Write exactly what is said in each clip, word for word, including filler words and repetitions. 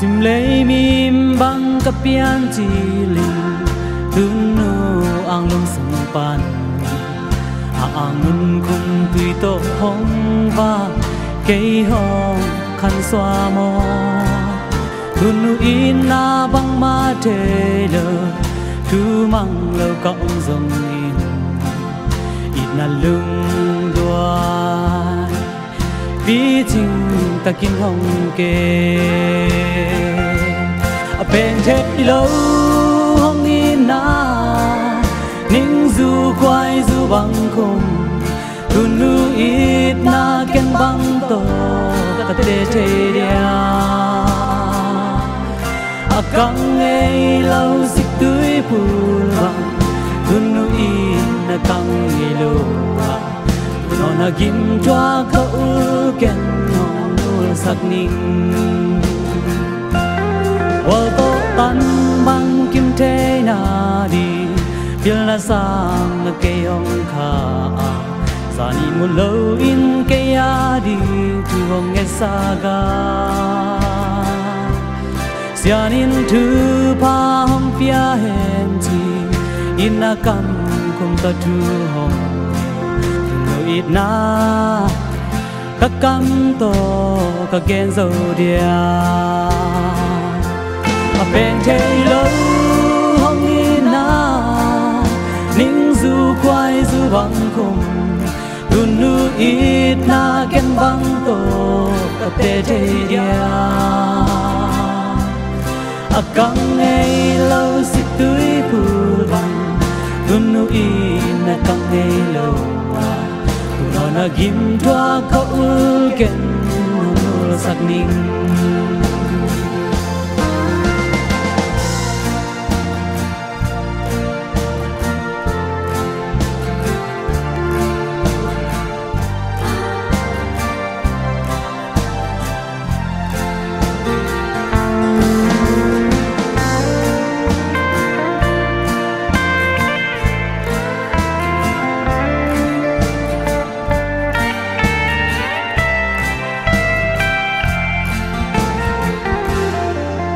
Lim lei mim bang ka pian ci ling, tunu ang lungsung pan a ang nun khum tui tawh hong va, kei hong khan sua maw? Tunu itna bangmah thei lo, thu mang lo ka om zongin, itna lungduai picing takin hong ke. A peng thei lo hong itna, ningzu khuaizu bang khum, tunu itna ken bang tawh ka te thei dia. A kang ngei lo siktui pul bang, tunu itna kang ngei lo a, tunu na gim tua ka ul ken hong nulsak ning. Gual tawh tan bang kim thei na di, pilna sang na kei hong kha a, zani mu lo in kei a ding thu hong ngetsak a, sian in thupha hong pia hen ci, itna kam khum tawh thu hong, tunu itna ka kam tawh ka gen zo dia. A peng thei lo hong itna, ningzu khuaizu bang khum, tunu itna ken bang tawh ka te thei dia. A kang ngei lo siktui pul bang, tunu itna kang ngei lo a, tunu na gim tua ka ul ken hong nulsak ning.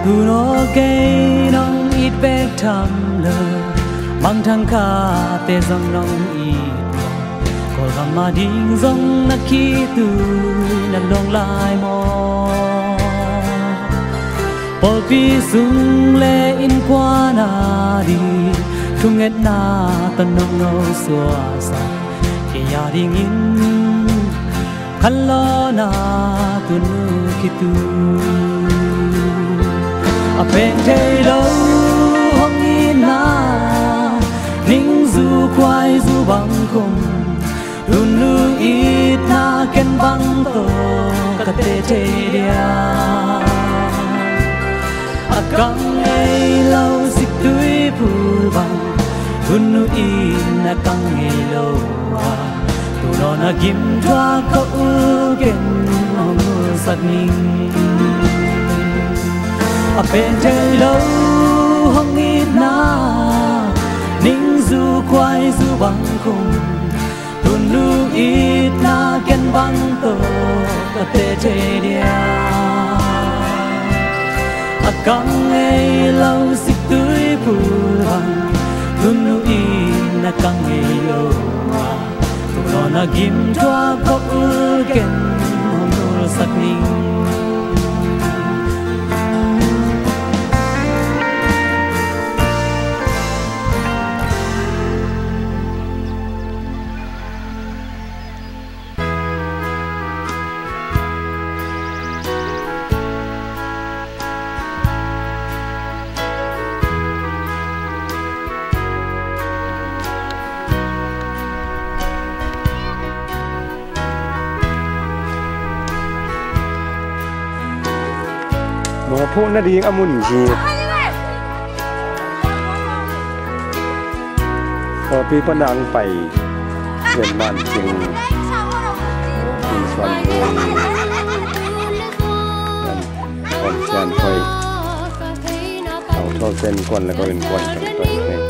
Tunu kei nong it bek tham lo, mangthang khate zong nong it. Kawlgam a ding zong na khitui na long lai maw? Pawlpi sung le innkuan a ding thungetna tawh nong nosuahsak, kei a dingin khanlawhna tunu khitui. A peng thei lo hong itna, ningzu khuaizu bang khum, tunu itna ken bang tawh ka te thei dia. A kang ngei lo siktui pul bang, tunu itna kang ngei lo a, tunu na gim tua ka ul ken hong nulsak ning. A peng thei lo hong itna, ningzu khuaizu bang khum, tunu itna ken bang tawh ka te thei dia. A kang ngei lo siktui pul bang, tunu itna kang ngei lo a, tunu na gim tua ka ul ken hong nulsak ning. Mawhphut nading a mun hi. Pawlpi pan a hong pai Zen Man Cing, King Suan Pu, Wan Sian Hoih, Thang Tho Zen Kuan le Ko In Kuan Thang Tho Zen.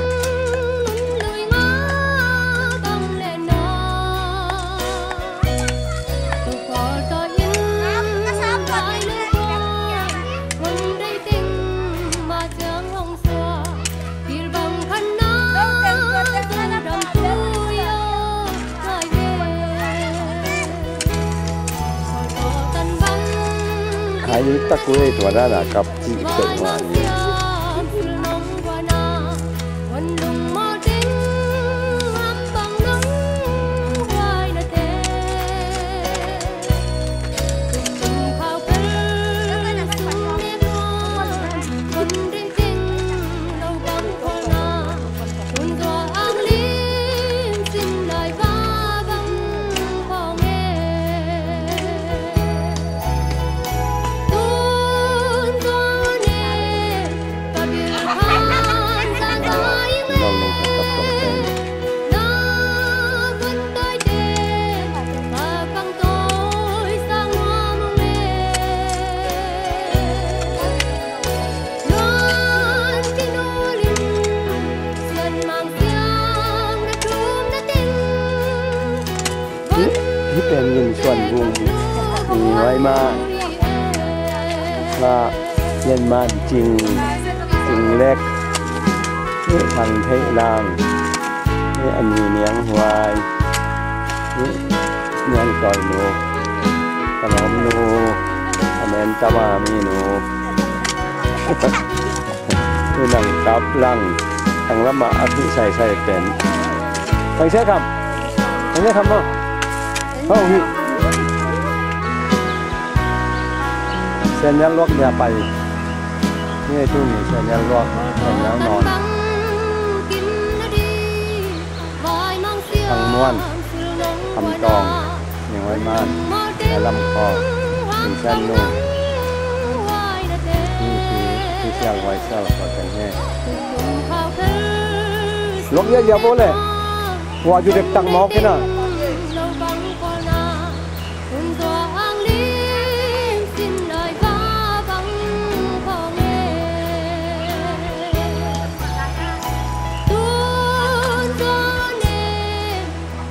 Ai, tak uh ei, tua dan a kap cih peuhmah ni. Hih, hih pen Lim Suan Vung, Lim Huai Ma, Lim Man Cing, Cing Lek, hih Thang Theih Lang, hih a ni Niang Huai, hih Niang Tawi Nu, ka lawm nu, a men tama mi nu. Hih Nang Tap Lang, tang lamah a hih saisai pen. Thang Sia Kham, Thang Sia Kham maw? Hong hih. Sia Nial Luak nia pai. Ni ei tu ni Sia Nial Luak, Sia Nial Nawn. Thang Muan, Kham Tawng, Niang Huai Man, Sia Lam Khaw, Sia Sian Nu, Sia Sial Huai Sial, Khaw Teng He. Luak ya ya bo le. Wa ju dek tak mawk kina.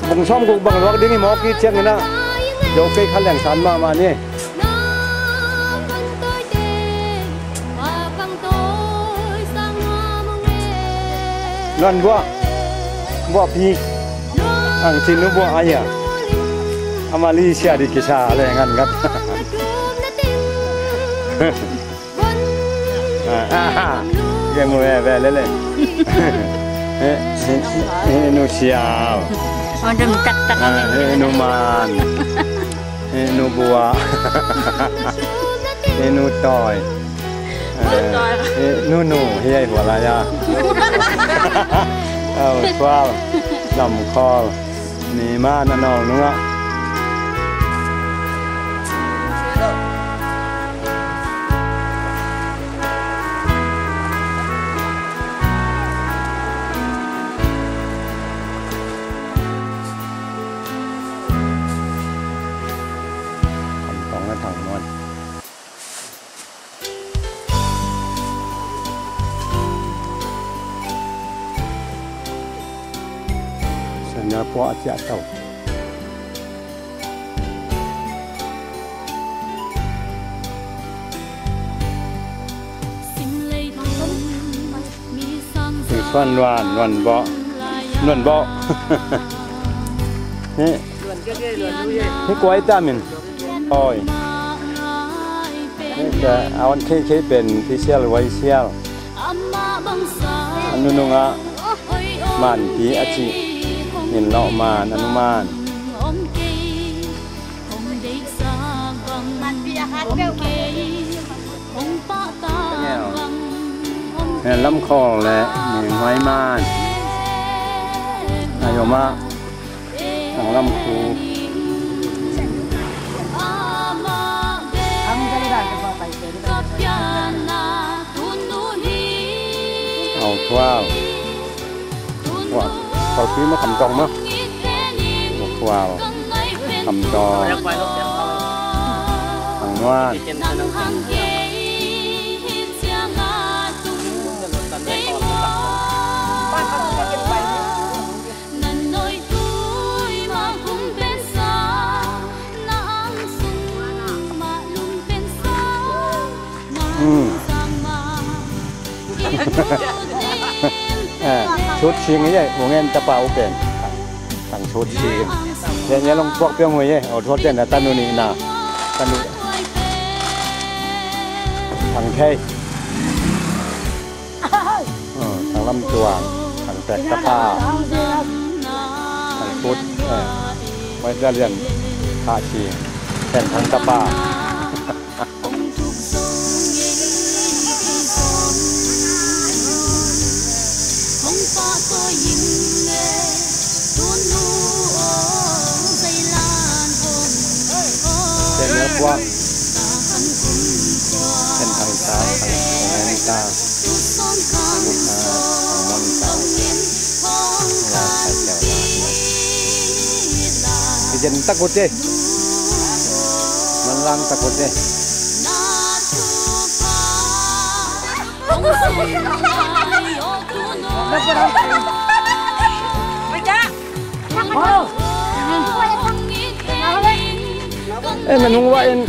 Bung sawmguk bang luak ding hi mawk hi ciangin ah, zo kei kha leng san mahmah ni. Luan buah, buah pi, ang cin nu buah ahi a, a Malaysia di kisa leng an ngat. Ah, ah, ah. Gen mu ve ve le le. Eh, eh, eh, nu siau. Oh, dum tak tak. Ah, eh, nu man. Eh, nu bua. Eh, nu toi. Eh, eh, nu nu. Hi ai hua lai a. Au, sual. Lam khol. Ni ma na nol nungah. Kham Tawng le Thang Muan. Sanya pua a ciah tau. Sim lei tung mi sang. Sim sang luan, luan bawh. Luan bawh. Hih, hih kuai ta min. Oi. Hih ka a on khei khei pen Pi Sial Huai Sial. A nunung ah Manpi a cih. Min lawh man, a nu man. Lam khawl le Ming Huai Man. A yom ah. Thang Lam Khu. Au thuau. Thuau. Thuau pi ma Kham Tawng ma. Thuau. Kham Tawng. Thang Muan. Sut sing ye, ungen tapa upen. Tang sut sing. Ye, ye long puak piang ye, o thot den na tanu ni na. Tanu. Thang Thei, uh, Thang Lam Tuang, Thang Pek Tapa, Thang Put, uh, Mai Dia Lian, Thah Sing, Thang Thang Tapa. Daniel Puang, Thang Sang, Thang Sang, Thang Mon Sang. Kijen takut deh. Manlang takut deh. Eh, na nung wa in.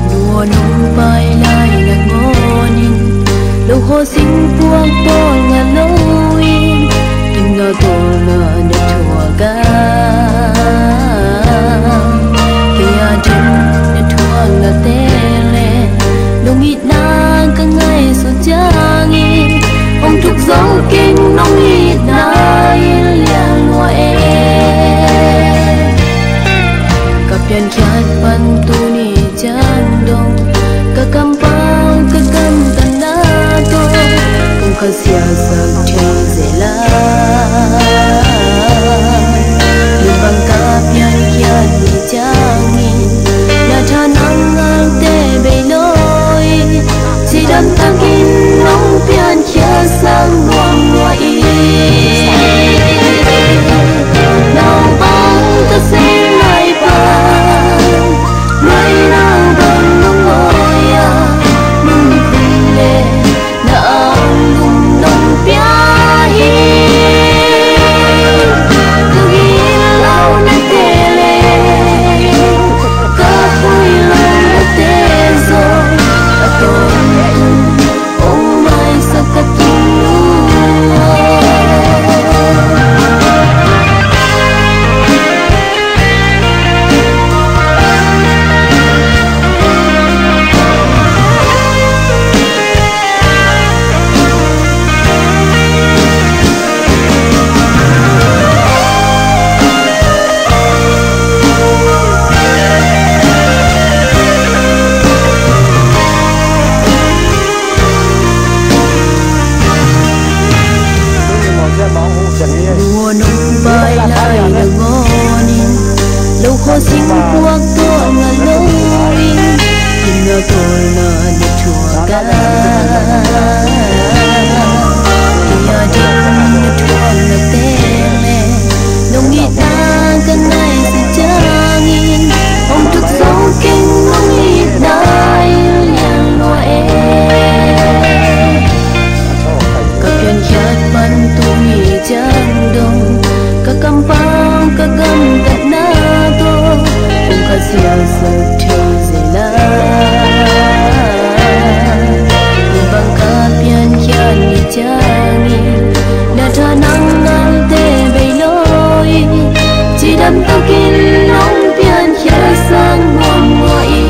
Lua nong pai lai nangawn in, lo khaw sing puak pawl ngah lo in, gimna tawlna na thuak a, kei a ding na thuak na tele, lungit nang ka ngaihsut ciangin, hong thuk zo keng nong itna in liang lua e. Ka piankhiat pan tuni ciang dong, ka kampau ka gamtatna tawh, kong khasia sak thei zel a, lubang ka piankhiat ni ciangin, na tha nang ngalte bei lo in, cidam takin nong piankhia sang nuam lua in. Naupang ka seng lai pan, mai naupang nong ngawi a, nong khum le na aulung nong pian Waktuah nga lo in, ina tawlna na thuak a, ina ding na thuak na tele, nong itna ka nai sa ciangin, hong thuk zong keng nong itna i liang lua e. Ka piankhiat pan tung i ciang dong, ka kampau ka gamtatna tawh, kong kha sialsuk thei zel a. Bang ka piankhiat ni ciangin, na tha nang ngalte bei lo in, cidam takin nong pian khia sang muanghua i.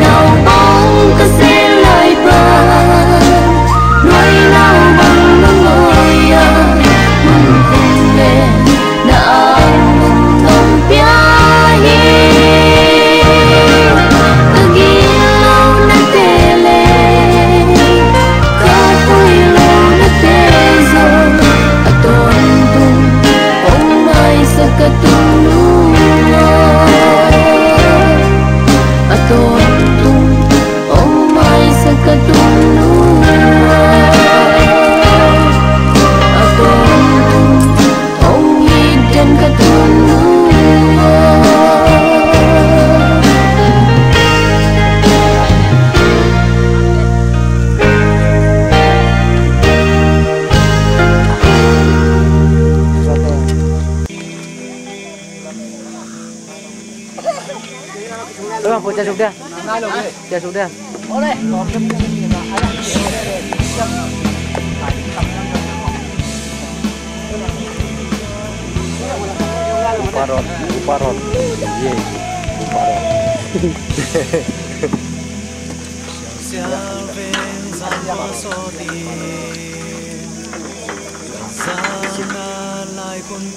Naupang ka sel lai pa, nuai naupang na ngoi a, mun kong le na ang nong pia hi. Ka gilo na tele, ka pui lo na te zong, a tawntung hong maisak ka tung nung a, a tawntung hong maisak ka tung nung a, a tawntung hong itden ka tung nung a. Tua bang pawh ciah suk dia. Ciah suk dia. Upa Ron, Upa Ron. Ye, Upa Ron.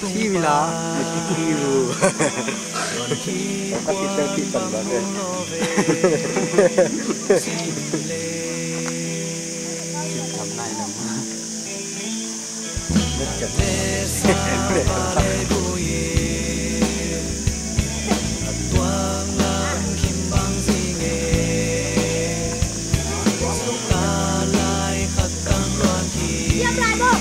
Siwila. Siwu. Ka ti selfie pan ba ke. Tham nai lam.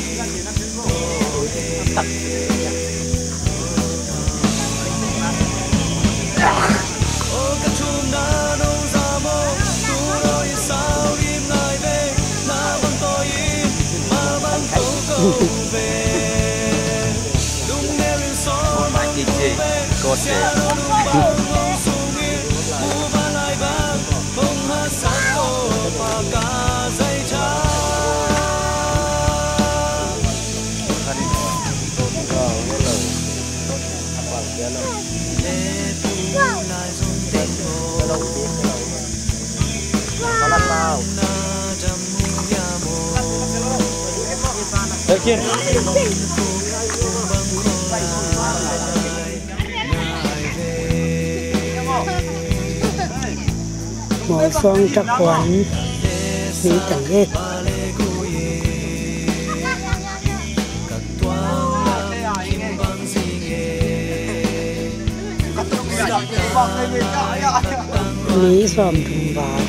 Mawlsawng ṭha kuan mi tang e. Mi sawmthum val.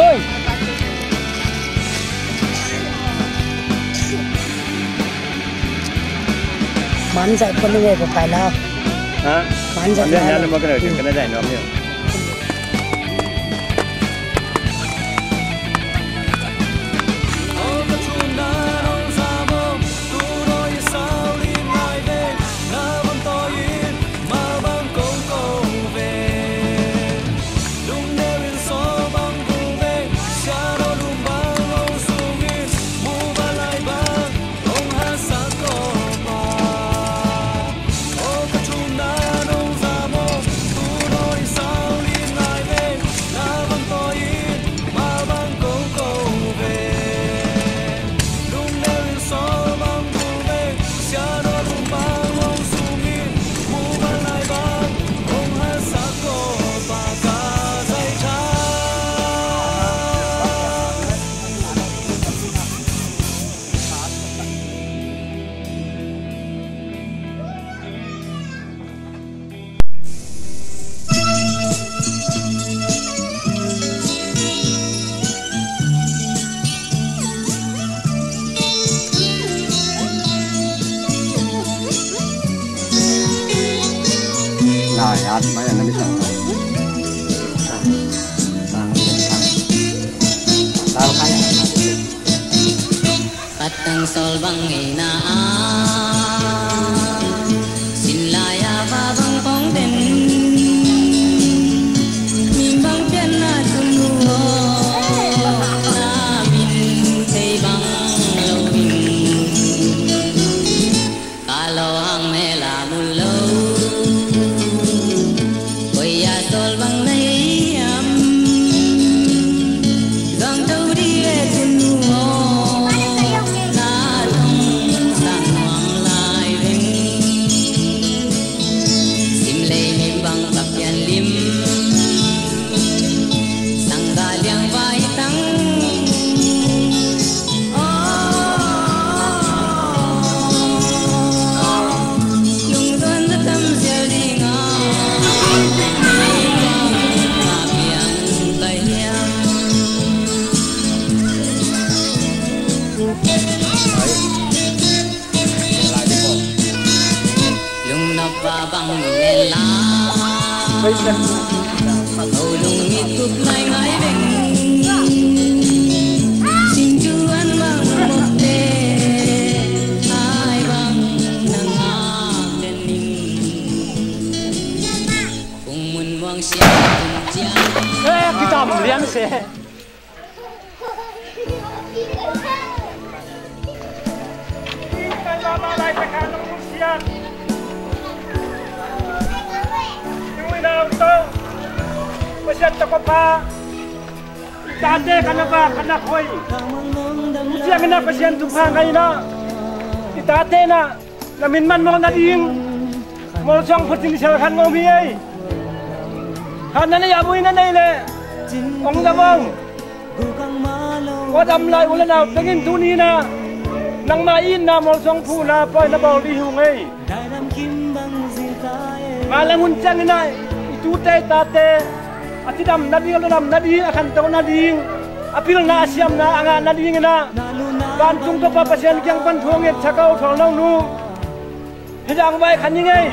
Oi! Ban zai pun ngai ko kai la. Ha? Ban zai. Ban zai na. Lo ma ka na ka na zai no mi. Patang sol bang ngeina a, sin lai a va bang pong den. Min bang pian na tun nu aw, na min thei bang lo in. Ka lo hang mel a mun lo, koi a sol bang na hiam. Zang to di e tun nu aw, na tong sang nuam lai veng. Sim lei lim bang ka pian lim, sang ga liang vai tang. Lungnop pa bang nela. Ko lung i tup ngai ngai beng. Sin tuan bang mok te. Ai bang nang a tening. Kung mun muang sia kung sia. Eh, kitam lian se. Pasian tawh ka pha, i tate ka na va ka na khoi. Pasian in a Pasian thupha ngai in a, i tate in a na min manmawh nading Molsuang phutin sel khat ngawm hi ei. Khat na nei a vui na nei leh ong dam ong. Tua dam lai u le nau tengin tuni in a nangmah itna Molsuang phuhna pawi na bawl dih hi ung ei. Mah leng hun ciangin a i tute i tate a cidam nading, a ludam nading, a khanto nading, a pilna a siamna a ngah nadingin a vantung Topa Pasian kiang pan thu a nget Sakau Tholno nu Hi dang vai khan i ngei.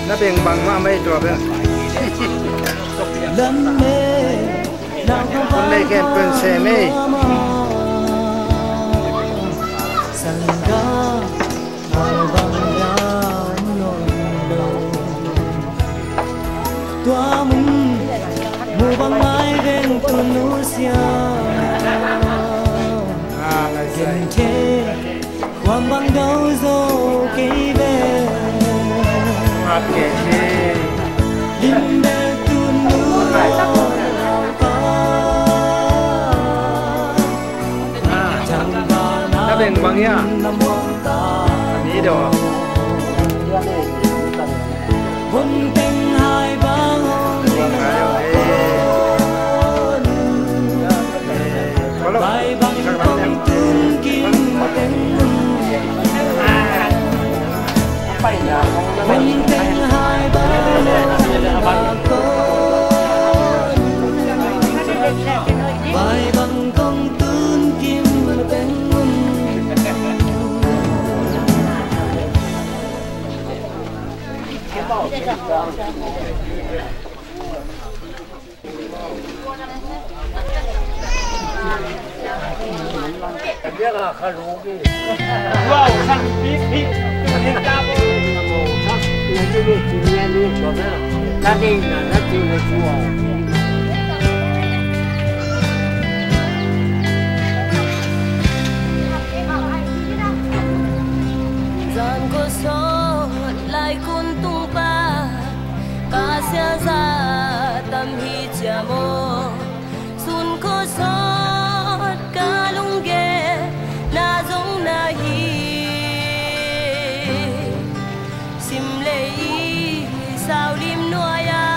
Na beng bang mah mai tua beng. Kun nei ken kun se mei. Tua mun mu bang mai veng tun nu sia. Ah, lai sai. Khuam bang do zo kei ve. Lim bel tun nu. Na beng bang ia. Ani do. Zan ko sawt lai kun tung pa, ka siaza tam hi cia maw. Sun ko sawt ka lunggel na zong na hi. Sim lei i sau lim nuai a,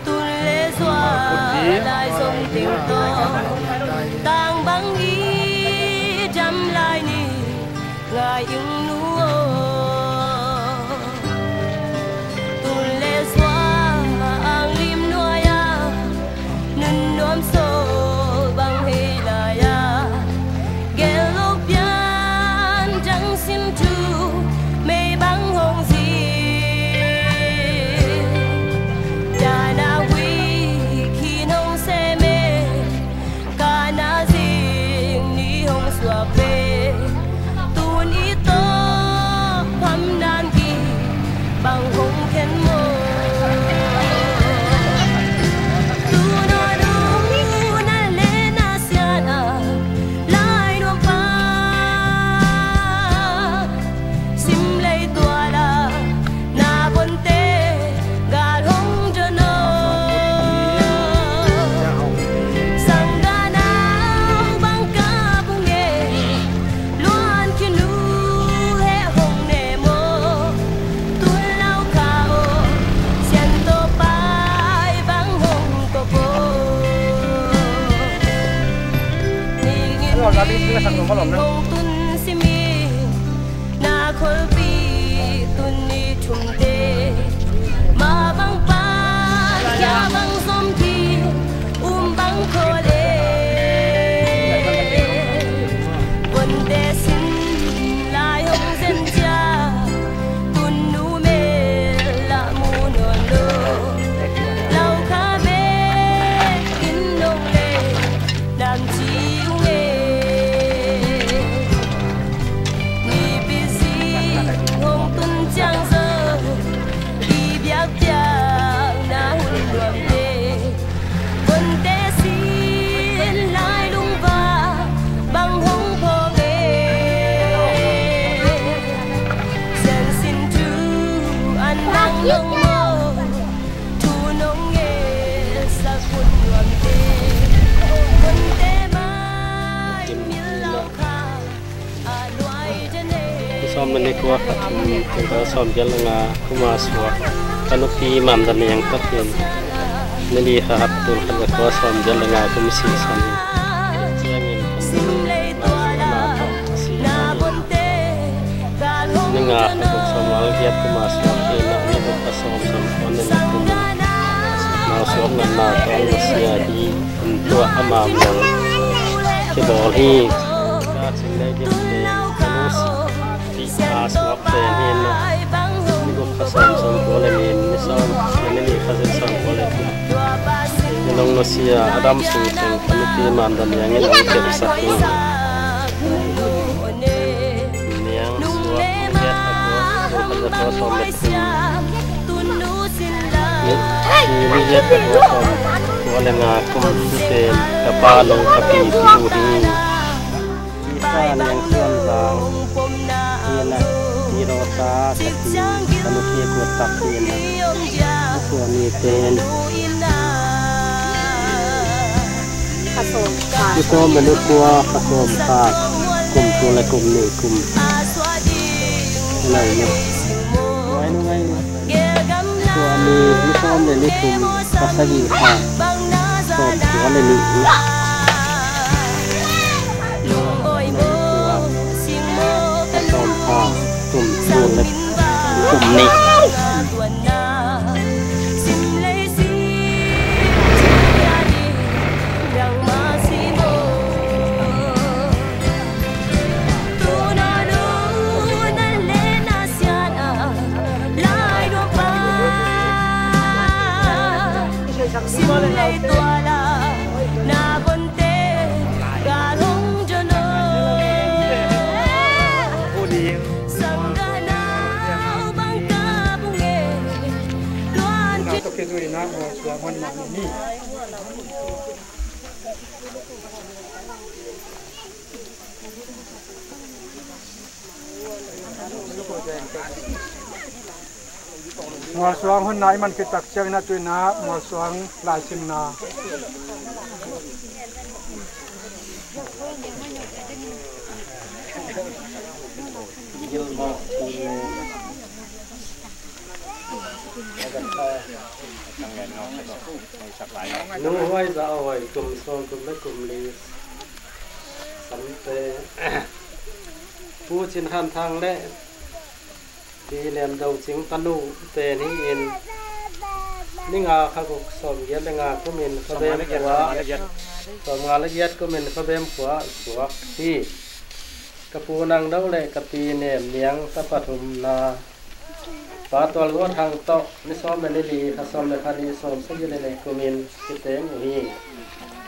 tun le zua lai zong ting tawh, tang bang i dam lai ni ngai ing nu aw. Tun le zua ang lim nuai a, nun nuam so bang hei lai a, gel lo pian dang sim thu mei bang hong zi. Dana hui khin hong se me, kana zing ni hong suak ve. Tun i tawh pham nan ki bang hong khen maw. Tun a dong na le na sian a lai nuam pa. Sim lei tuala na bonte gal hong don aw. Sang gana bang ka bung e, luan kinu he hong ne maw. Tun lau ka aw, sian to pai bang hong ko po. Ning in ning hong tun simi. Na kholpi tun ni thumte, ma bang pan kia bang zom ki um bang khol e. Vonte sin lai hong zen cia, tun nu mel la mu nawn lo. Lau kha bek in nong le nam ci ung e. Nipi zing hong tun ciang zo, i biakpiakna hun nuamte, vonte sin lai lungva bang hong phawng e. Siansin thu an bang nong maw, thu nong ngelsak hun nuamte, vonte mai mil lau kha. Ni sawm le ni kua, kha thum, tul khat za sawm giat le nga kum a suak ka nupi Mam Da Niang Pathian, ni li kha hap, tul khat za kua sawm giat le nga kum sih san. Ni nga kha guk sawm nga le giat kum a suak hi na, ni guk kha sawm sawm kua le ni kum. Nau suak ngatna tawh nusia hi. Tua a Mam Niang kibawl hi. Ka cing dai ding te, ka nusia, a suak pen hi na. Ni guk kha sawm sawm kua le nih, ni sawm, ni li kha za sawm kua le thum. Ni nong nusia a dam sung sung ka nupi Mam Da Niang in hong kepsak hi. Niang suak, giat kha kua, tul khat za kua sawm le thum. Ni, ni, ni giat kha kua sawm kua le nga kum pen ka pa Lung Kha Pi Pi uh hi. Isa Niang Suan Zang hi na, ni Rosa Kha Pi, ka nupi a kuat tak hi na. Suan ni pen. Kha sawm kha. Ni sawm le ni kua, kha sawm kha. Kum tul le kum nih kum. Ngai nu. Ngai nu, ngai nu. Tua mi, ni sawm le ni thum, kha sagih kha, sawm kua le nih hi. Kha sawm kha, kum tul le kum nih. Sim lei tuala na bonte galong jono. Sanggana bangka bunge tuan. Mualsuang honna i man khit tak ciangin a tuina Mualsuang laisimna. Nunghuai Za Huai kum sawm kum le kum li samte Pu Cin Han Thang le Pi Lem Do Cing tanu pen hi-in, ni nga kha guk sawm giat le nga kumin Khuabem khua, sawm nga le giat kumin Khuabem khua suak hi. Ka pu Nang Do le ka pi Nem Niang tapa thumna, Pa Tual Gua Thang tawh ni sawm le ni li, kha sawm le kha ni, sawm sagih le nih kumin kiteng uh hi.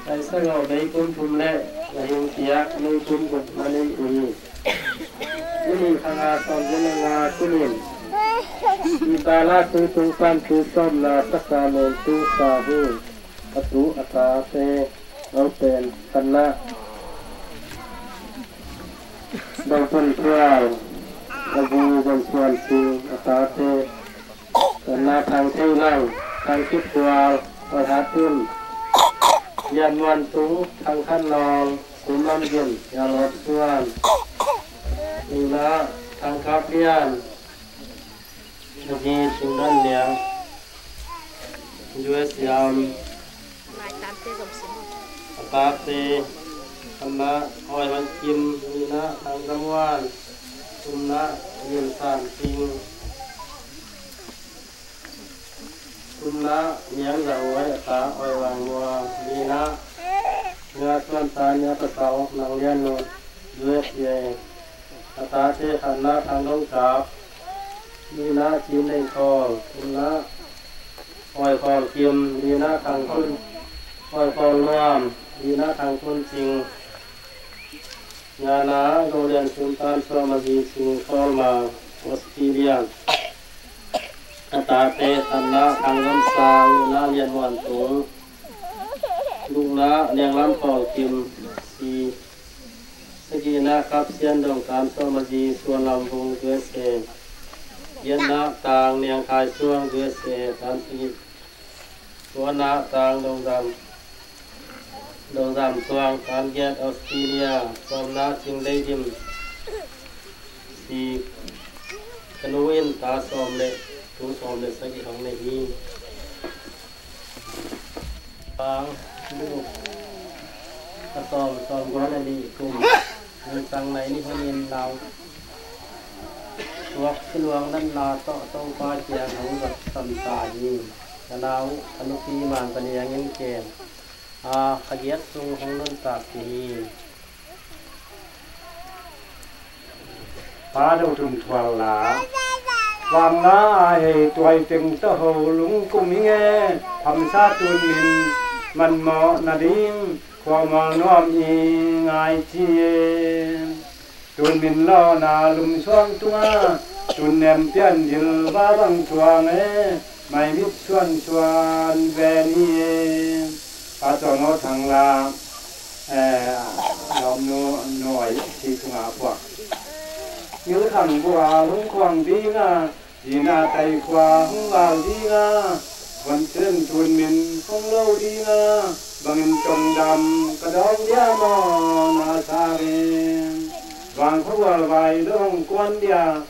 Laisagawh Mei kum thum le Lahing Piak Mei kum guk na nei uh hi. Ni li kha nga sawm giat le nga kumin Pi Pala Sui Tung Pan Tu Sawm Na Sasa Meng Tu Sa Hu, a tu a tate, a u pen khatna Dong Pun Thual, a zi Zon Suan Sing, a tate, khatna Thang Thei Lang, Thang Kip Thual, Oi Hat Tum, Lian Muan Tung, Thang Khan Lawl, Kum Lam Gin, Yal Hop Suan, nihna Thang Kap Lian, a zi Sing Dan Liang, U S A om. A tate, khatna Oi Hoi Kim, nihna Thang Zam Wan, thumna Lian San Ping, thumna Niang Za Huai, a ta Oi Wang Muang, nihna Nga Suan Tan, a pasa Ok Nang Lian Nun, U S A. A tate, khatna Thang Dong Kap, nihna Cin Lei Khawl, thumna Oi Khawl Kim, nihna Thang Kun, Oi Khawl Nuam, nihna Thang Kun Cing, ngana Golden Sultan Sawm, a zi Cing Khawl Mang, Australia. A tate, khatna Thang Lam Sang, nihna Lian Muan Tung, gukna Niang Lam Khawl Kim, si Sagihna Kap Sian Dong Tan Sawm, a zi Suan Lam Vung, U S A. Giatna Tang Niang Khai Suang, U S A, tan sagih. Kuana Tang Dong Zam, Dong Zam Suang, tan giat, Australia. Sawmna Cing Dei Dim, si, ka nu in ta sawm le tu sawm le sagih hong nei hi. Pang, lu, ka sawm, sawm kua le nih kum, Nungsang Nai Ni hunin nau tuak siluang natna tawh Topa kiang hong zat samsa hi. Ka nau, ka nupi Man Ka Niang in kem a, kha giat sung hong nuntak hi. Pa Do Tun Thual la, vang nga a hei tuai teng tawh ho lungkum hi nge, phamsa tun min manmawh nading khuamual nuam i ngai ci e. Tun min lawhna lum suang tunga, tun nem pian dil va bang tuang e, mai mit suan suan ven hi e. Pa Tual Ngawh Thang la, eh, lawmnu nuai si tunga puak. Ngilkhang bua hung khuang dinga, zina tai khua hung val dinga, von ten tun min hong lo dinga, bangin tong dam ka dawng dia maw na sa ring. Vang khuabual vai dawng kuan dia,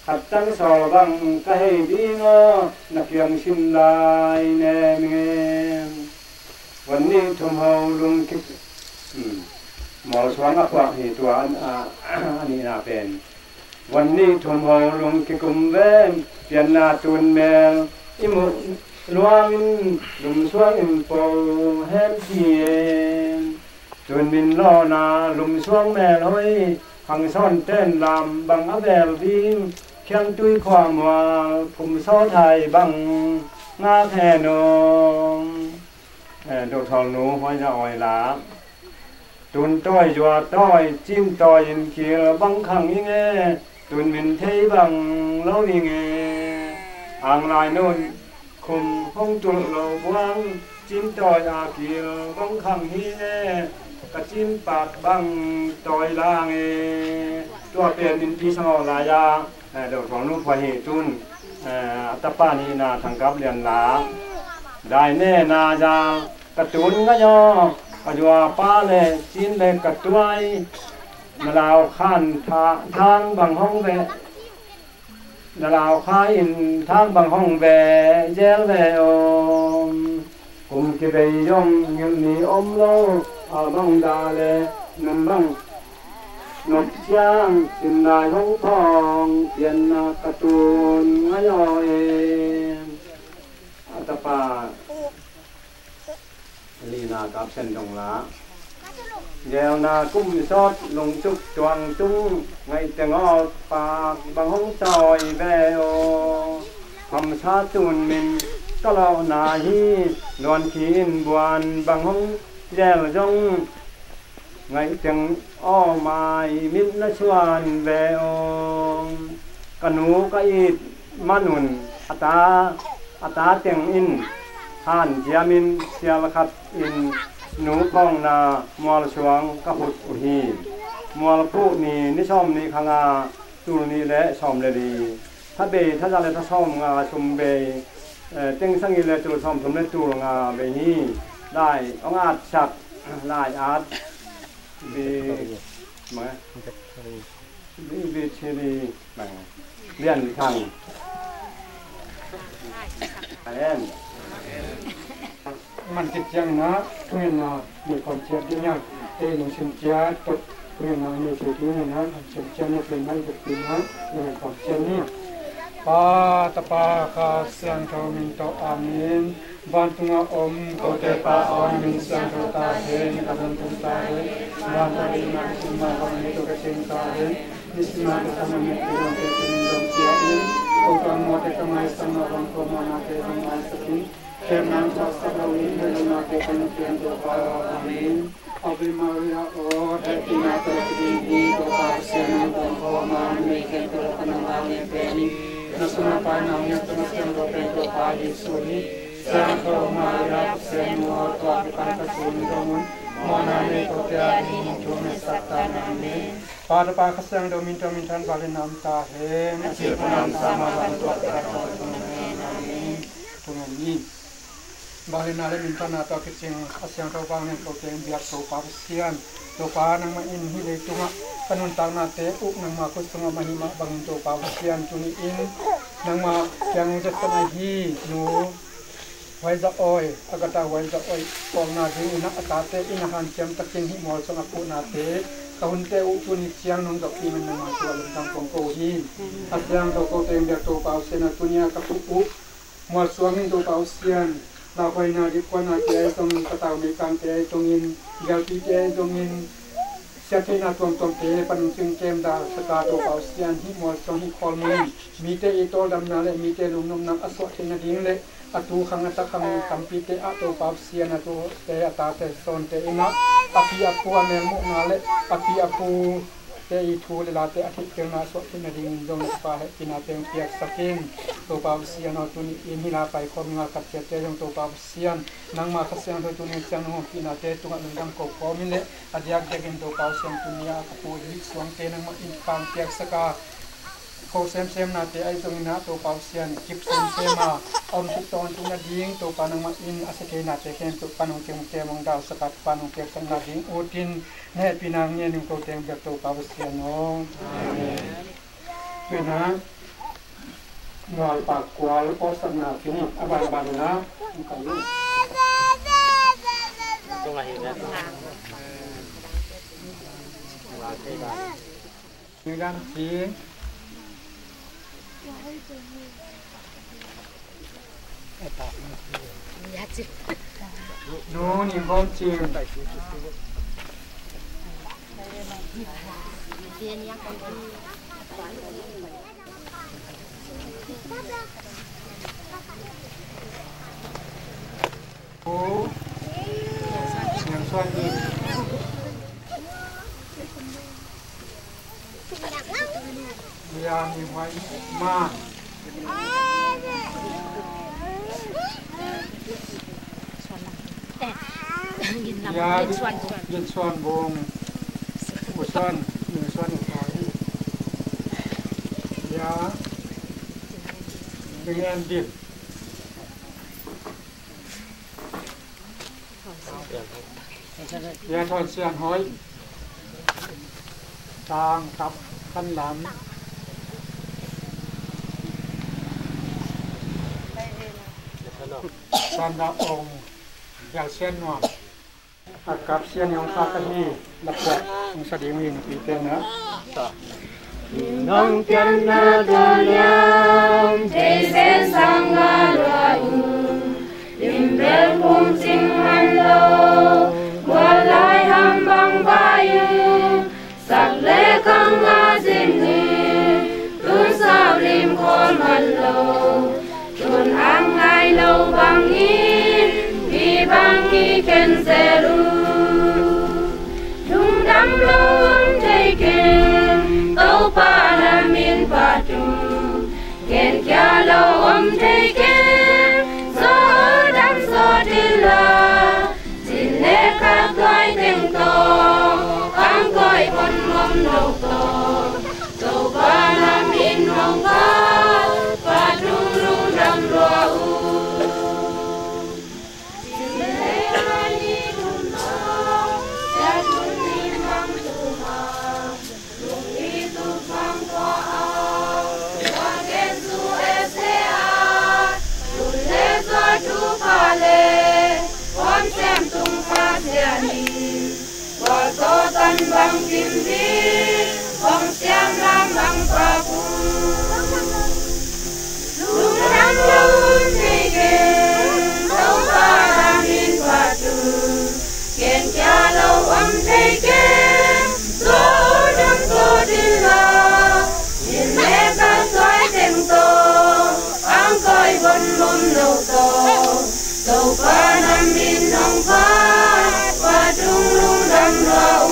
khat tang sawl bang ka hei ding aw, na piang sin lai nem nge. Van nih thum ho lung kik, hmm, Mawlsuang a puak hi tua a, a, a nihna pen. Van nih thum ho lung kikum ven, pianna tun mel i muh luangin, lum suang in po hen ci e. Tun min lawhna lum suang mel hoi, hang sawn ten lam bang a vel ding, khiang tui khua mual phum sawt hai bang ngak hen aw. Eh, Dr. Nu Huai Za Oi la. Tun tawi, zua tawi, cin tawi in kil bang khang hi nge, tun min thei bang lo hi nge. Ang lai nun khum hong tulh lo buang, cin tawi a kil bang khang hi nge, ka cin pak bang tawi la nge. Tua pen in pi sang aw lai a, eh, Dr. Nu Pua hi tun, eh, a tapa nihna Thangkap Lian la. Dai ne na za ka tun ngai aw, ka zua pa le cin le ka tuai. Na lau khan tha-, thang bang hong ve, na lau kha in thang bang hong ve, zel ve om. Kum kivei zong ngilh ni om lo, a bang da le nun bang nop ciang, sin lai hong thawng, pianna ka tun ngai aw e. A tapa Lina Kap Sen dong la. Gelna kum sawt lungcuk tuang tung, ngaih teng aw pak bang hong sawi ve aw. Hamsa tun min ka lawhna hi, luan khi in buan bang hong zel zong, ngaih teng aw mai mit na suan ve aw. Ka nu ka it manun a ta, a ta teng in hanciamin sial khat in nu khawngna mualsuang ka hut uh hi. Mualphuh ni, ni sawm nih khanga tul nih le sawm le li, thabei thaza le thasawm nga sum bei, eh, teng sagih le tul sawm thum le tul nga bei hi. Lai hong atsak, lai at bi, ma, bi, bi chili, ma, Lian Thang. Amen. Man kiciang na, tungin na, mi kom ciat di nya, te nung sim ciat, tuk, tungin na, mi sim ciat na, sim ciat na, sim ciat na, sim ciat na. Pa, Tapa, Kha Siangtho min tawh, amen. Vantunga om kote Pa aw, na min siangtho ta hen, na gam nung tung ta hen. Vantung a dingin na sim ma bangin hong tung ta hen. Nisim a ka sam a nget te dong te, te min dong cia in. Ko tuan mawte ka maisak ma bang, ko mawhnate zong maisak in. Khemna hong tuaksak lo in, hoihlona pia ka nung pian Topa aw, amen. Ave Maria aw, hehpihna tawh ka ding hi, Topa Pasian nang kong khawm a, numei khempeuh a pan nang a ngen pen in. Na sungah Paina hong ngen Pasian Topa pen Topa Jesu hi. Siangtho Maria Pasian nu aw, tua kipan ka sun dong un, mawhna nei kote a dingin thu hong ngetsak ta in. Pa, Tapa, Kha Siangtho min tawh minthan, vangliatna om ta hen. A cil pan a om sa ma bangin tuak ta hen. Amen. Amen. Tua ngen ni. Vangliatna le minthanna tawh kicing a siangtho vanglian ko teng biak Topa Pasian. Topa nangmah in hih leitungah ka nuntaknate uh nangmah khut sungah mah hih mah bangin Topa Pasian tuni in nangmah kiang nong zetsak ahi nu Huai Za Oi, Agatha Huai Za Oi, kawkna dingin a tate in a hanciam takin hih mualsuang a phuhnate ka hunte uh tuni ciang nong zawhpih man nangmah tungah lungdam kong ko hi. A siangtho ko teng biak Topa Pasian a tuni a ka phuh uh mualsuang in Topa Pasian, lauhuaina dikhuanate ahi zongin, patau meikangte ahi zongin, gelpite ahi zongin, siattheihna tuamtuamte pan hong cingkem dalsak a Topa Pasian, hih mualsuang hih khawlmun in mite i tawldamna le mite lungnopna a suah theihna ding le a tu khang a tak khang tampite ah Topa Pasian, a tute a tate sawnte in ah a pi a pu a melmuhna le a pi a pute i thu le late a theihtelna a suah theihna dingin zong na Topa hehpihna teng piaksak in. Topa Pasian aw, tuni in hih la paikhawm i ngalkhat ciatte zong Topa Pasian, nangma Kha Siangtho tuni ciang nong ompihnate tungah lungdam ko kawm in le a diakdiakin Topa Pasian, tuni a ka phuh hih suangte nangmah in kang piaksak a, ko semsemnate ahi zongin ah Topa Pasian kip semsem a, a om kip tawntung nading Topa nangmah in a sia theinate khempeuh pan hong kemkem hong dalsak a, pan hong piaksak nading ut in na hehpihna ngen in ko teng biak Topa Pasian aw. Amen. Tua in ah Mualpa Kual pawlsakna khin in a banban in ah hong kai uh. Nu Ning Bawm Cing. Suan ni. Lia mi huai ma. Lia Din Suan Bung. U Suan, Min Suan, U Suan. Lia Min Din. Lia Thawn Sian Hoih. Tang Kap Khan Lam. San Da Ong. Lia Sian Nuam. A kap Sian Yong Kha ka hi. Lapuak hong sa ding hi, nupite na. Nong pianna dalian thei zen sang a lua un, lim bel pum cing man lo, gual lai ham bang vai un, sak le kang a zin hi, tun sau lim khawl man lo. Tun ang ngai lo bangin, mi bang i khen zel uh. Lungdam lo om thei keng, Topa na min phat un. Genkhia lo om thei keng, zaw dam zaw dil la. Cin le khat tuai teng tawh, ang koi pon mom no tawh. Topa na min hong phat, phat tung lungdam lua uh. Cin le khat ni tung tawh, sia tung ni mang tung a. Lung i tuk bang tua a, tua gen su e se a. Lun le zua tu pa le, wan sem tung pa sia ni. Gualzo tan bang kim ding, hong siam lam bang pa kung. Lungdam lo om thei keng, Topa na min phat un. Genkhia lo om thei keng, zaw dam zaw dil la. Cin le khat tuai teng tawh, ang koi pon mom no tawh. Topa na min hong phat, phat tung lungdam lua uh.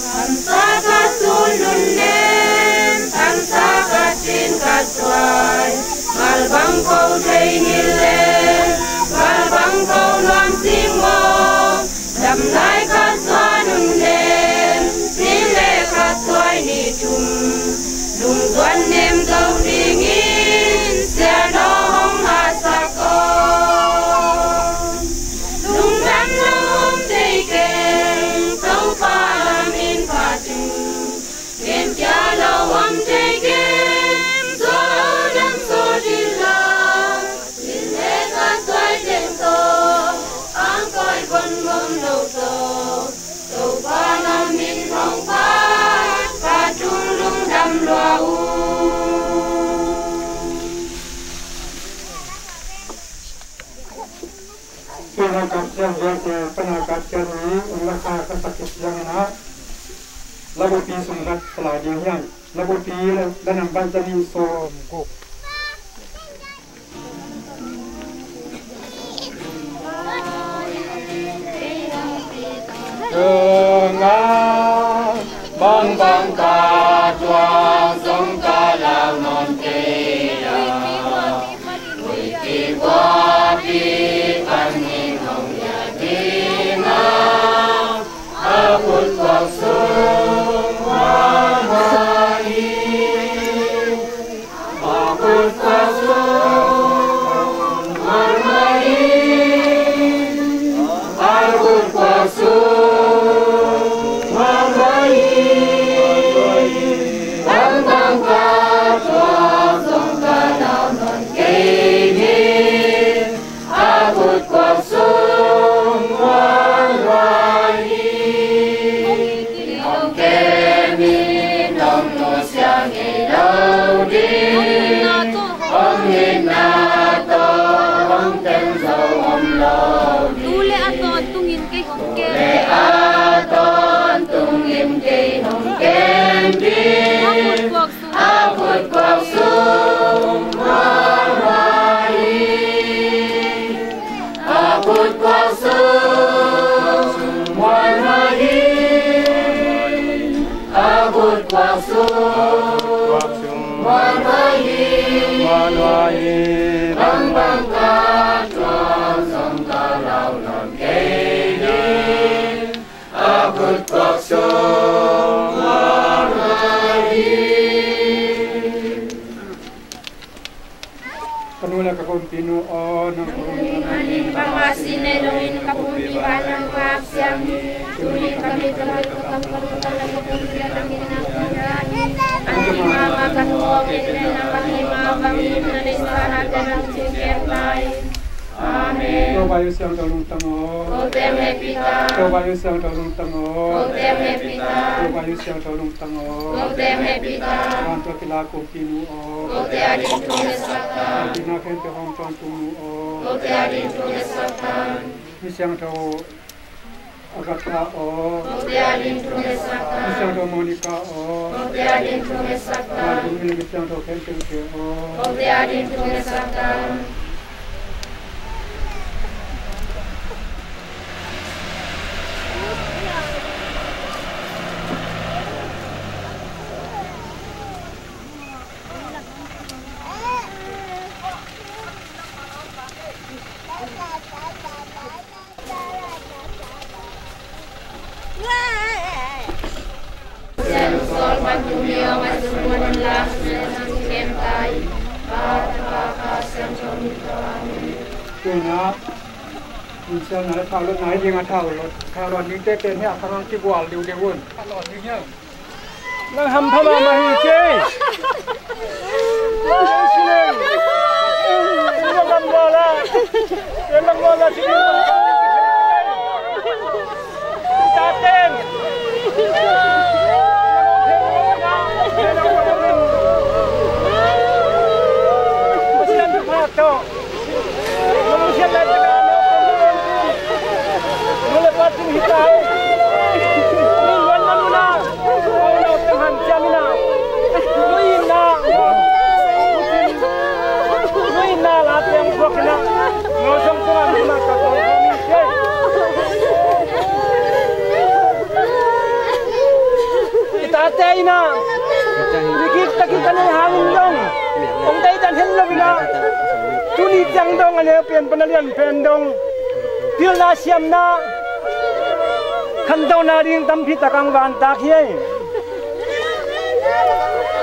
Thansa khat sun nun nem, thansa khat cin khat tuai. Ngal bang ko thei ngil le, ngal bang ko nuam sing mawk. Dam lai khat sua nun nem, ni le khat tuai ni thum. Lungzuan nem zo dingin, sia no hong hasak om. Lungdam lo om thei keng, Topa na min phat un. Genkhia lo om thei keng, zaw dam zaw dil la. Cin le khat tuai teng tawh, ang koi pon mom no tawh. Topa na min hong phat, phat tung lungdam lua uh. Pianna kap ciang vialte, pana kap ciang ni, ung la kha ka sak kik ciang ina. Labupi sung khat ka la ding hiam? Labupi la nambat za nih sawm guk. Tunga bangbang ka tuak zong ka lau nawn kei a. Kuipi guapi panin hong ya ding a, a khut kuak sung huai huai hi. A khut kuak sung huai huai hi. A khut kuak sung huai huai hi. Bangbang ka tuak zong ka lau nawn kei hi. A khut kuak sung huai huai hi. Hong kem in hong nusia ngei lo ding. Hong itna tawh hong kem zo om lo ding. Tu le a tawntungin kei hong kem. Tu le a tawntungin kei hong kem ding. A khut kuak sung huai huai hi. A khut kuak sung Ka nu le ka Kumpinu aw, nang kong in bangmah si nei lo in, ka pumpi bang nang ngak siang hi. Tuni ka mit ka loi ka kam ka lungtang le ka pumpi a nang in nang pia hi. An hi mahmah ka nu aw, kei pen nang bang hi mah bangin na deihsaknate nang cingciang ta in. Amen. Topa Jesu Siangtho lungtang aw. Kote hong hehpih ta. Topa Jesu Siangtho lungtang aw. Kote hong hehpih ta. Topa Jesu Siangtho lungtang aw. Kote hong hehpih ta. Vantung a kila Kumpinu aw. Kote ading thu ngetsak ta. Hehpihna khempeuh hawmsawn tung nu aw. Kote ading thu ngetsak ta. Mi siangtho Agatha aw. Kote ading thu ngetsak ta. Mi siangtho Monica aw. Kote ading thu ngetsak ta. Vantung a mi siangtho khempeuh te aw. Kote ading thu ngetsak ta. Tuna, in sial nai thau lo, nai ding a thau lo, thau lo, ni te pen hi a khang ang kibual diu diu un. Nang hampha mahmah hi kei. Lammuala, lammuala si taten. Pasian pha tawh. I tate in ah, mi kik takik a nei hangin dong, hong deidan hen lo in ah, tuni ciang dong a neu pen pan a lian pen dong, pilna siamna khantohna ding tampi tak ang vantak hi ei.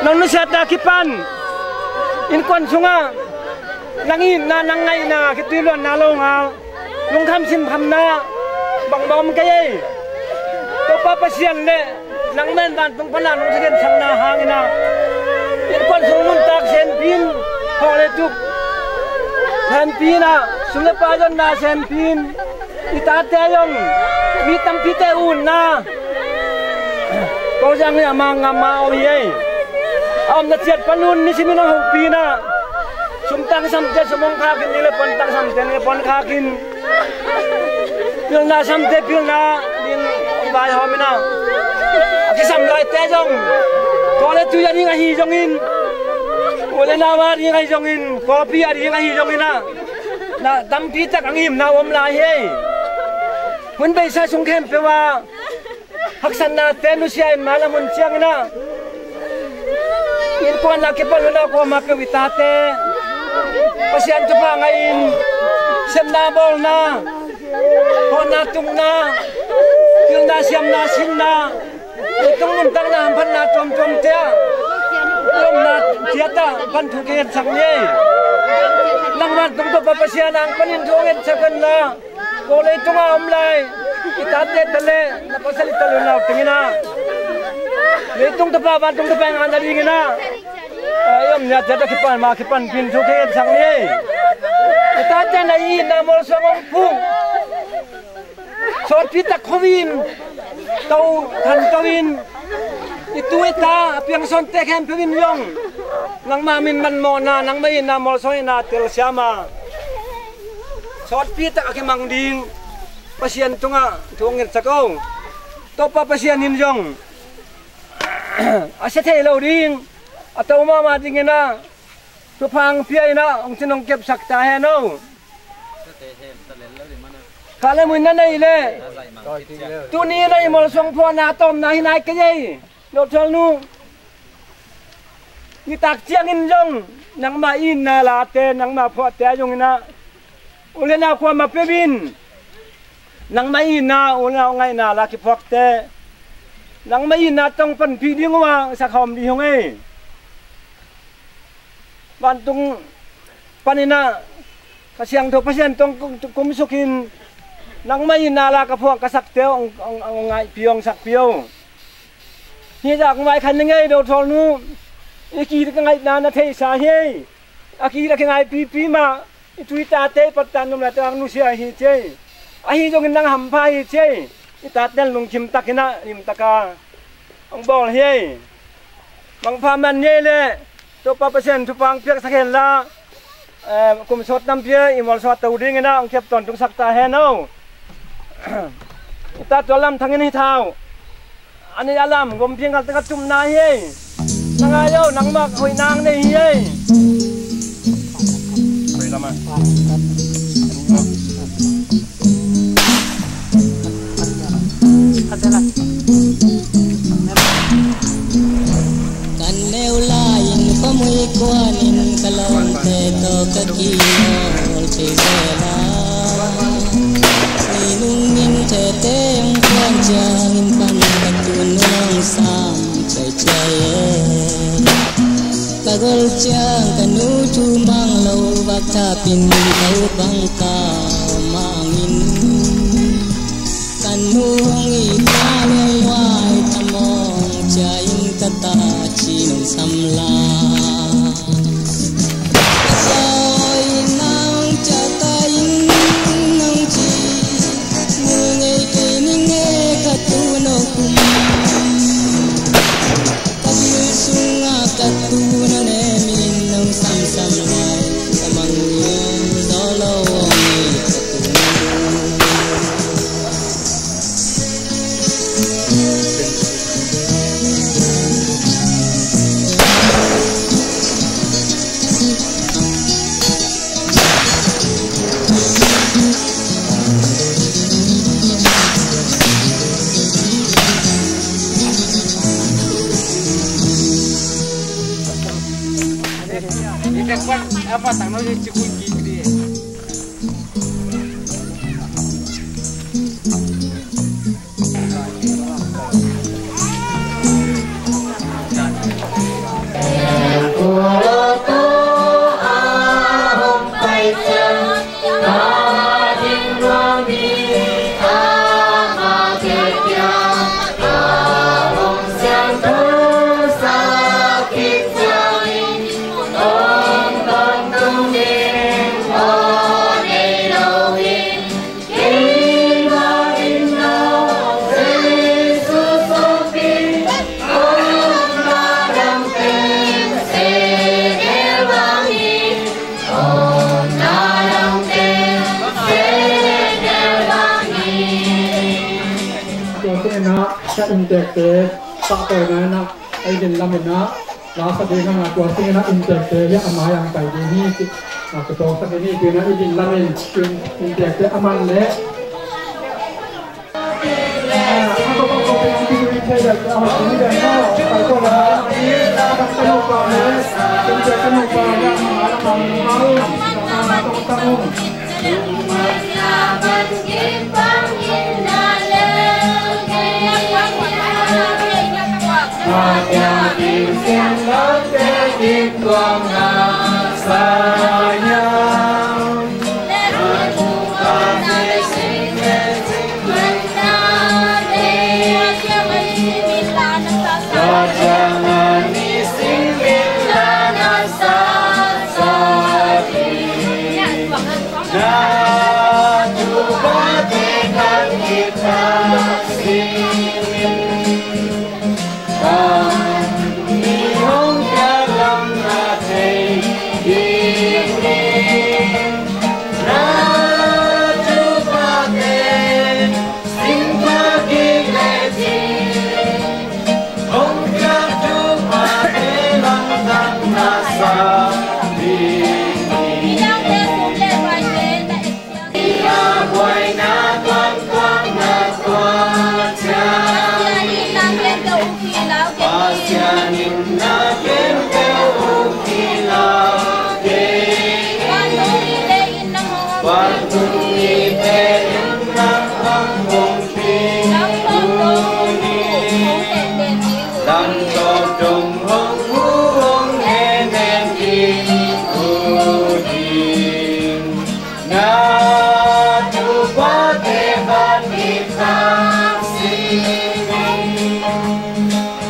Nang nusiatna kipan, innkuan sungah nang itna, nang ngaihna, khitui luanna longal, lungkham sinkhamna bangbang om kei ei. Topa Pasian le nangmah in vantung pana nong thungetsak na hangin ah, innkuan sung nuntak senpi in, khawh le tuk senpi in ah, sum le pai zonna senpi in, i tate zong mi tampite utna Tonzang in a mang ngam a om hi ei. A omna ciat panun nisimin a hopih in ah, sum tangsamte sum hong khak in, ni le puan tangsamte ni le puan khak in, pilna samte pilna ding hong vaihawm in ah, a kisam laite zong khua le tui a ding ahi zongin, u le nau a ding ahi zongin, pawlpi a ding ahi zongin ah, na tampi tak a ngimna om lai hi ei. Hun beisa sung khempeuh ah haksatnate nusia in, mailam hun ciangin ah innkuan a kipan hun a kuamah peuh i tate Pasian thupha ngah in, sepna bawlna, hawhna tukna, pilna siamna sinna, leitung nuntakna hamphatna tuamtuamte ah i omna ciat ah pan thu kinghensak ni ei. Nang vantung Topa Pasian ang panin thu ngetsak hen la, ko leitungah a om lai i tate ta le na pasal i ta le nau tengin ah, leitung Topa vantung Topa in a na dingin ah, i om nia ciat a kipan ma kipanpih in thu kinghensak ni ei. I tate na itna molsuang hong phuh, sawtpi tak khuavi in to, thanto in, i tu i ta a piangsawnte khempeuh in zong nangma min manmawhna, nangma itna molsuang itna telsiam a, sawtpi tak a kimang ding Pasian tungah thu hong ngetsak o. Topa Pasian in zong a sia thei lo ding, a to mahmah dingin ah thupha hong pia in ah hong cin hong kepsak ta hen o. Khalam in na nei leh, tuni in ah i molsuang phuahna a tawpna hi nai kei ei. Nohthual nu, Nitak ciangin zong nangmah itna late, nangmah phuahte a zong inah, u le nau kuamah peuh in nangmah itna, u le nau ngaihna la kiphuakte, nangmah itna tawh panpih ding uh a, sak hawm ding hong ei. Vantung paninah Kha Siangtho Pasian tawh kum, kumsukin nangmah itna la ka phuak ka sakte hong, hong, hong ngaihpih, hong sakpih o. Hih zak vai khan i ngei do thawl nu, i kit ka ngaihna na theihsa hi ei. A kit a kingaihpihpih mah, i tu i tate i pattan num late ang nusia hi ci ei. Ahi zongin nang hampha hi ci ei. I taten lungkim takinah limtaka hong bawl hi ei. Mangpha man hi ei leh Topa Pasian thupha hong piaksak henla, eh, kum sawt tampi a i mualsuah to dinginah hong khiap tawntung sak ta hen o. I tate tua lam thangin hi tha uh. An i a lam gompi ngal tengah tumna hi ei. Na ngai o, nangmah hoih nang nei hi ei. Kan neu lai-in khuamui kuanin ka lawmte tawh ka kimawl thei zel a, minung min thete hong kuan ciangin pan ka tun hong sam ciaicia e. Ka gol ciang ka nu thu mang lo vak thapin ka u bang ka mangin, ka nu hong it ka lungwai ka mawng ciain ka ta ci nong sam la. Ka sawi nang ciata in nong ci, nu ngei kei ning e ka tu no kum. Ka bil sungah ka tu na nemin nong samsam lai, ka mangngilh zaw lo hong it ka tu. Tua tungin ah ka inntekte pahtawina in ah a i din lamin ah la sa ding hang a, tua tungin ah inntekte hi a mai ang pai ding hi ci. A ka tawngsak in hi, tuin ah i din lamin inntekte a man leh Vantung mite in nang hong ompih uh hi. Lamdang dong hong uh hong henem ding uh hi. Na tupate van i taksi ni.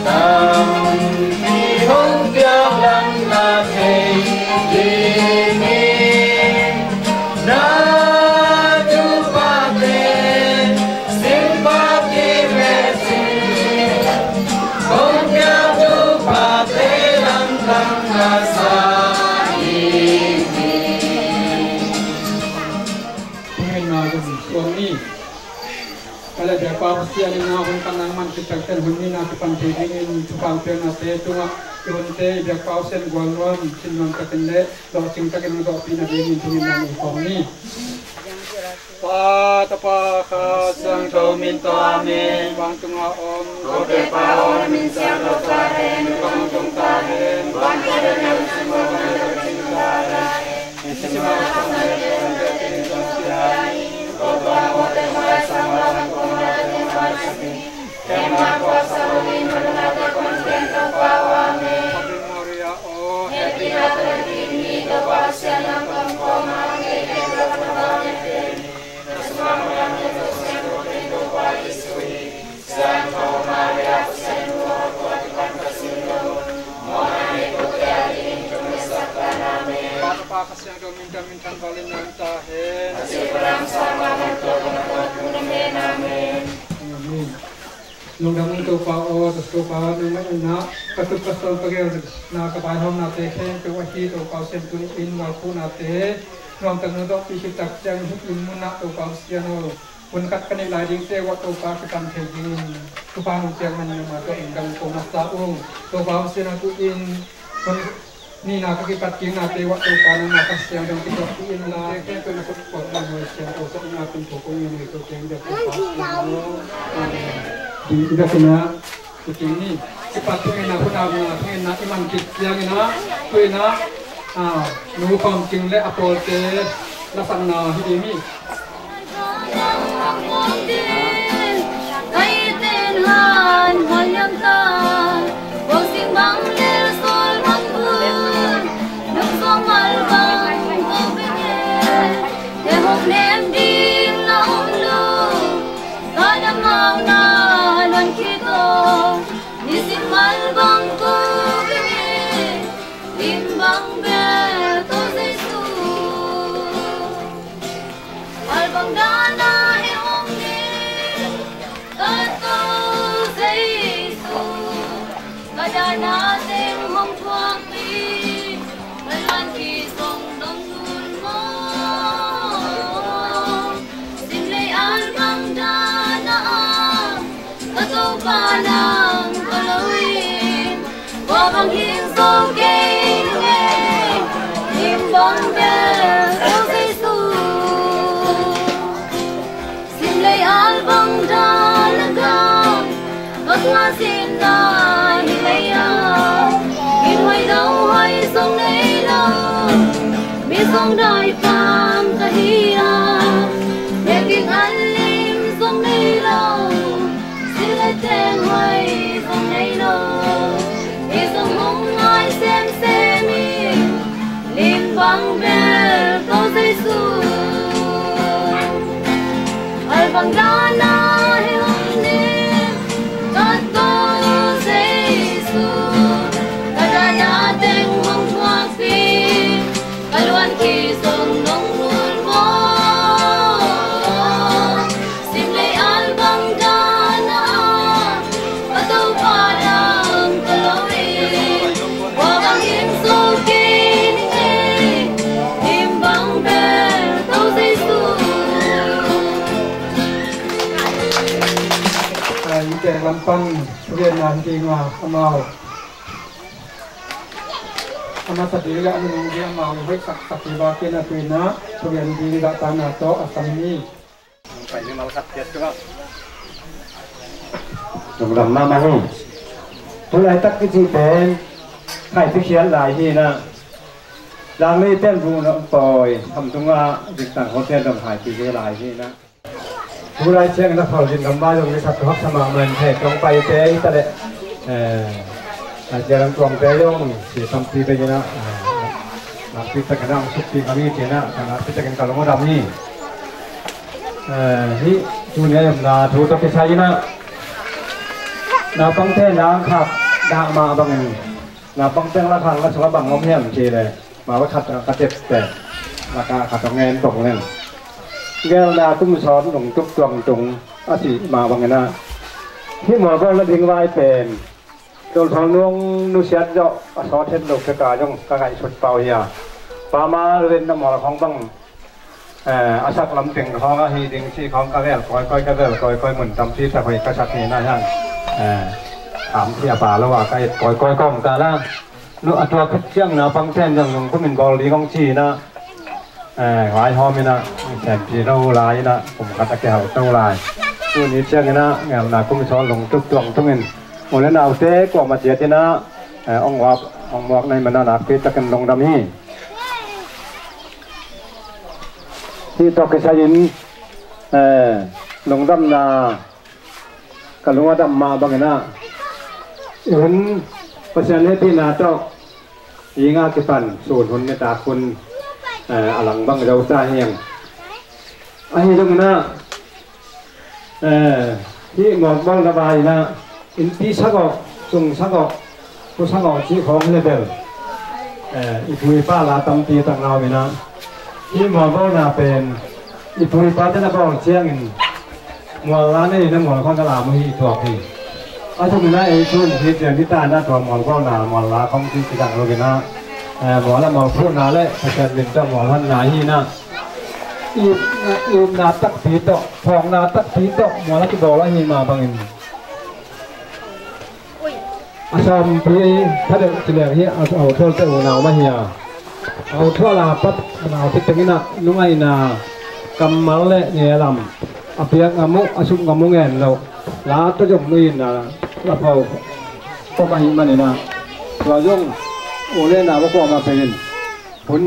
Tampi hong piak lam na thei ding hi. Na tupate simpa kik le cin. Hong piak tupate lamdang na sa ding hi. Amen. Na ding suang ni. Kale biakpa Pasian in na hun pan nang man khit takciang hun nihna kipan thei dingin thupha piaknate tungah i hunte i biakpa Pasian gualnuam sinnuam takin le lawhcing takin hong zawhpih nadingin thungetna nei khawm ni. Pa, Tapa, Kha Siangtho min tawh, amen. Vantungah om ko Tepa aw, na min siangtho ta hen, na gam hong tung ta hen. Van khat a na min siangtho ta hen. Amen. Lungdam ung Topa aw, Topa nangmah in ah ka tup ka sawl ka gelna ka vaihawmnate khempeuh ahi Topa Pasian, tuni-in valkhuhnate nuamtak nong zawhpih khit takciang hih inn munah Topa Pasian aw, hun khat ka neih lai dingte uah Topa kipan thei dingin thupha nong piak manin nangmah tawh lungdam ko masa ung. Topa Pasian aw, tu-in hun nihna ka kipat kingnate uah Topa nangmah Kha Siangtho dong kituak in la, khempeuh na khut kuat na nuai siangtho sa ung a, pen thu kong ngen hi ko keng deuh Topa Pasian aw. Amen. Ding i dak in ah, tu-in ni kipat thungetna, khut apna thungetna i man khit ciangin ah, tu-in ah, ah, Nu Khawm Cing le a pawlte lasakna hi ding hi. Lim bang bel ko Jesu, al bang dan a hong nin, ka Topa Jesu, ka dan a teng hong thuakpih, ka luan kizong dong nun maw. Sim lei al bang dan a, ka Topa nang ko lo in, kua bang hing zo kei ning ei, lim bang bel ko Jesu. Sim lei al bang dan a gam, ka ngazinna hi lei a, min hoih lo hoih zong nei lo, mi zong dai pam ka hi a, biakinn an lim zong nei lo, sil le teng hoih zong nei lo, hi zong hong ngai semsem in, lim bang bel ko Jesu. Al bang dan a hong nin, ka Topa Jesu, ka dan a teng hong thuakpih, ka luan kizong dong nun maw. Sim lei al bang dan a, ka Topa nang ko lo in, kua bang hing zo kei ning ei, lim bang bel ko Jesu. Ai, i tek lam pan thugenna hi ding a, amau a masa ding le a nunung ding amau hoih saksak hi, bak in a, tu-in ah thugen ding zahtakna tawh a sam ni. Lungdam mahmah hi. Tu laitak kici pen Khaipikhiat lai hi na. Langlei pen bu na pawi, Khamtung ah zingtang hotel dong haipi hi lai hi na. Tulai ciangin a khol zin gam vai zong ni khat tu haksa mahmah in thei tong paite hi ta leh. Eh, a zia lam tuangte zong si tampi bei hi na, eh, nakpi takin a hong sukpi ngam hi ci na, ka nakpi takin ka lung a dam hi. Eh, hih tuni a omna thu tawh kisai hi na, naupangte na ang khak dah mah bangin, naupang teng la khang la sung a bang om hiam ci leh, mah va khat ka tep teh, la ka khat hong ngen tong leng. Gelna kum sawt lungtup tuangtung a si mah bangin a, hih mualbawl na ding vai pen, Dolthol nung nusiat zawh a sawt het lo keka zong ka ngaihsut pau hi a. Pama len na mual khong bang, eh, a sak lam teng khawng ahi ding ci khawng ka vel kawikawi, ka vel kawikawi, mun tampi tak hoih ka sak hi na hiang. Eh, am ci a pa lo a ka et kawikawi kawm ka la. Nu a tua khit ciang naupang ten zong lungkumin bawl ding hong ci hi na. Eh, vaihawm hi na, senpi lo lai hi na, kum khat a kihau to lai. Tuni ciang hi na, ngelna kum sawt lungtup tuangtung in, u le naute kuamah ciat hi na, eh, hong muak, hong muak na hih man a nakpi takin lungdam hi. Hih tawh kisai in, eh, lungdamna ka lung a dam mah bangin a, i hun Pasian hehpihna tawh, i nga kipan sun hun nitak hun, eh, a lang bang zo ta hiang. Ahi zongin a, eh, hih mualbawl na vai in a, innpi sak awk, sung sak awk, pu sak awk cih khawng hi le bel, eh, i pu i pa la tampi tak na om in a, hih mualbawlna pen i pu i pate na bawl ciangin mual la nei na mual khawng na la mu hi tuak hi. A tum in a ei tun hi ciang hi ta na tua mualbawlna mual la khawng ci ci dang lo in a, eh, mual a mual phuhna le Pasian min tawh mual hanna hi na, i, i upna takpi tawh, phawkna takpi tawh mual a kibawl ahi mah bangin a sawmpi khat deuh ci leng hi a, a uthualte unau mah hi a. A uthual a pat a nau khit tengin a, nungaihna, kammal le ngelam, a piak ngam uh, a suk ngam uh ngen loh la tawh zong nuihna la pho pom ahih manin a, tua zong u le nau a kuamah peuh in hun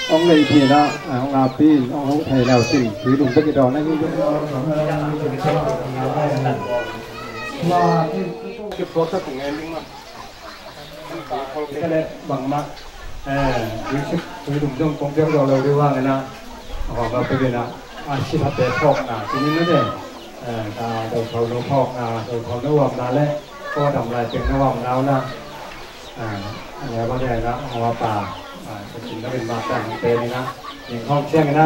hong neih theihna, a, hong ngahpi in, hong hoh thei leu cin, tui lum bek i dawn ahi. Bangmah, eh, tui sik, tui lum zong kong piak dawn lo ding hangin a, a, hong ngahpi in a, a, si thate phawkna, tuni na den, eh, ka do tho lo phawkna, do tho lo uamna le, ko dam lai teng na uamna na. A, a neu a lian a, a neu a pa, a, ka cin na rin mak dan te ni na, ning hong siang na,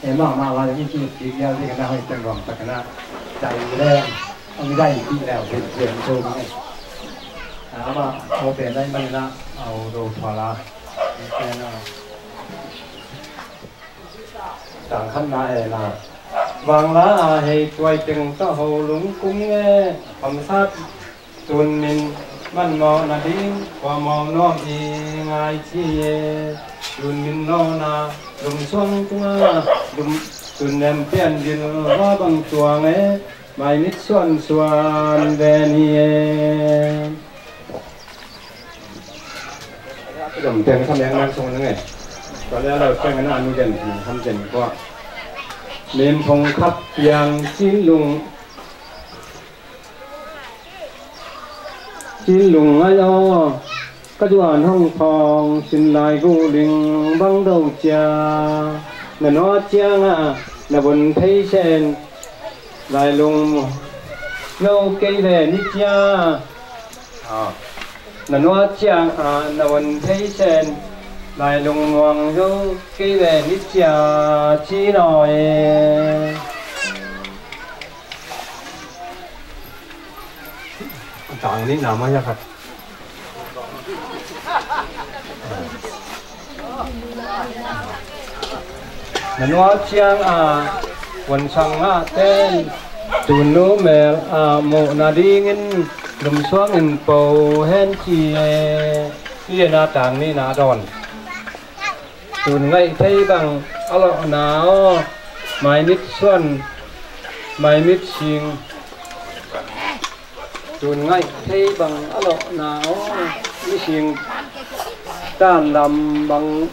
e mak mak la ni ki ki ya ni na hoi teng rong tak na, dai le, ang dai ki le, hoi teng so ni. A, ma, o pe nai man na, a, o do pa la, ni pe na. Tang khan na e na. Vang la a hei tuai teng ta ho lung kum nge, pamsat tun min man mawh na ding, kua mawh nuam i ngai ci e. Tun min nawh na, lum suang tunga, lum, tun nem pian dil, va bang tuang e, mai mit suan suan ve ni e. Dom teng kham yang nang sung nang e. Tua le lo teng na anu den, kham den kua. Mim phong khap piang cin lung. Cin lung ngai aw. Ka duan hong phong sin lai gu ling bang do cia. Na nua ciang a na vun thei sen. Lai lung no kei ve ni cia. A, na nua ciang a na vun thei sen. Lai lung muang zo kei ve ni cia ci naw e. Tang ni na ma ya khat. Na nua ciang a vun sang ngah ten, tunu mel a muh na dingin lum suang in po hen ci e. Hi na tang ni na dawn. Tun ngaih thei bang a lawhna aw, mai mit suan, mai mit sing. Tun ngaih thei bang a lawhna aw, mi sing. Tan lam bang,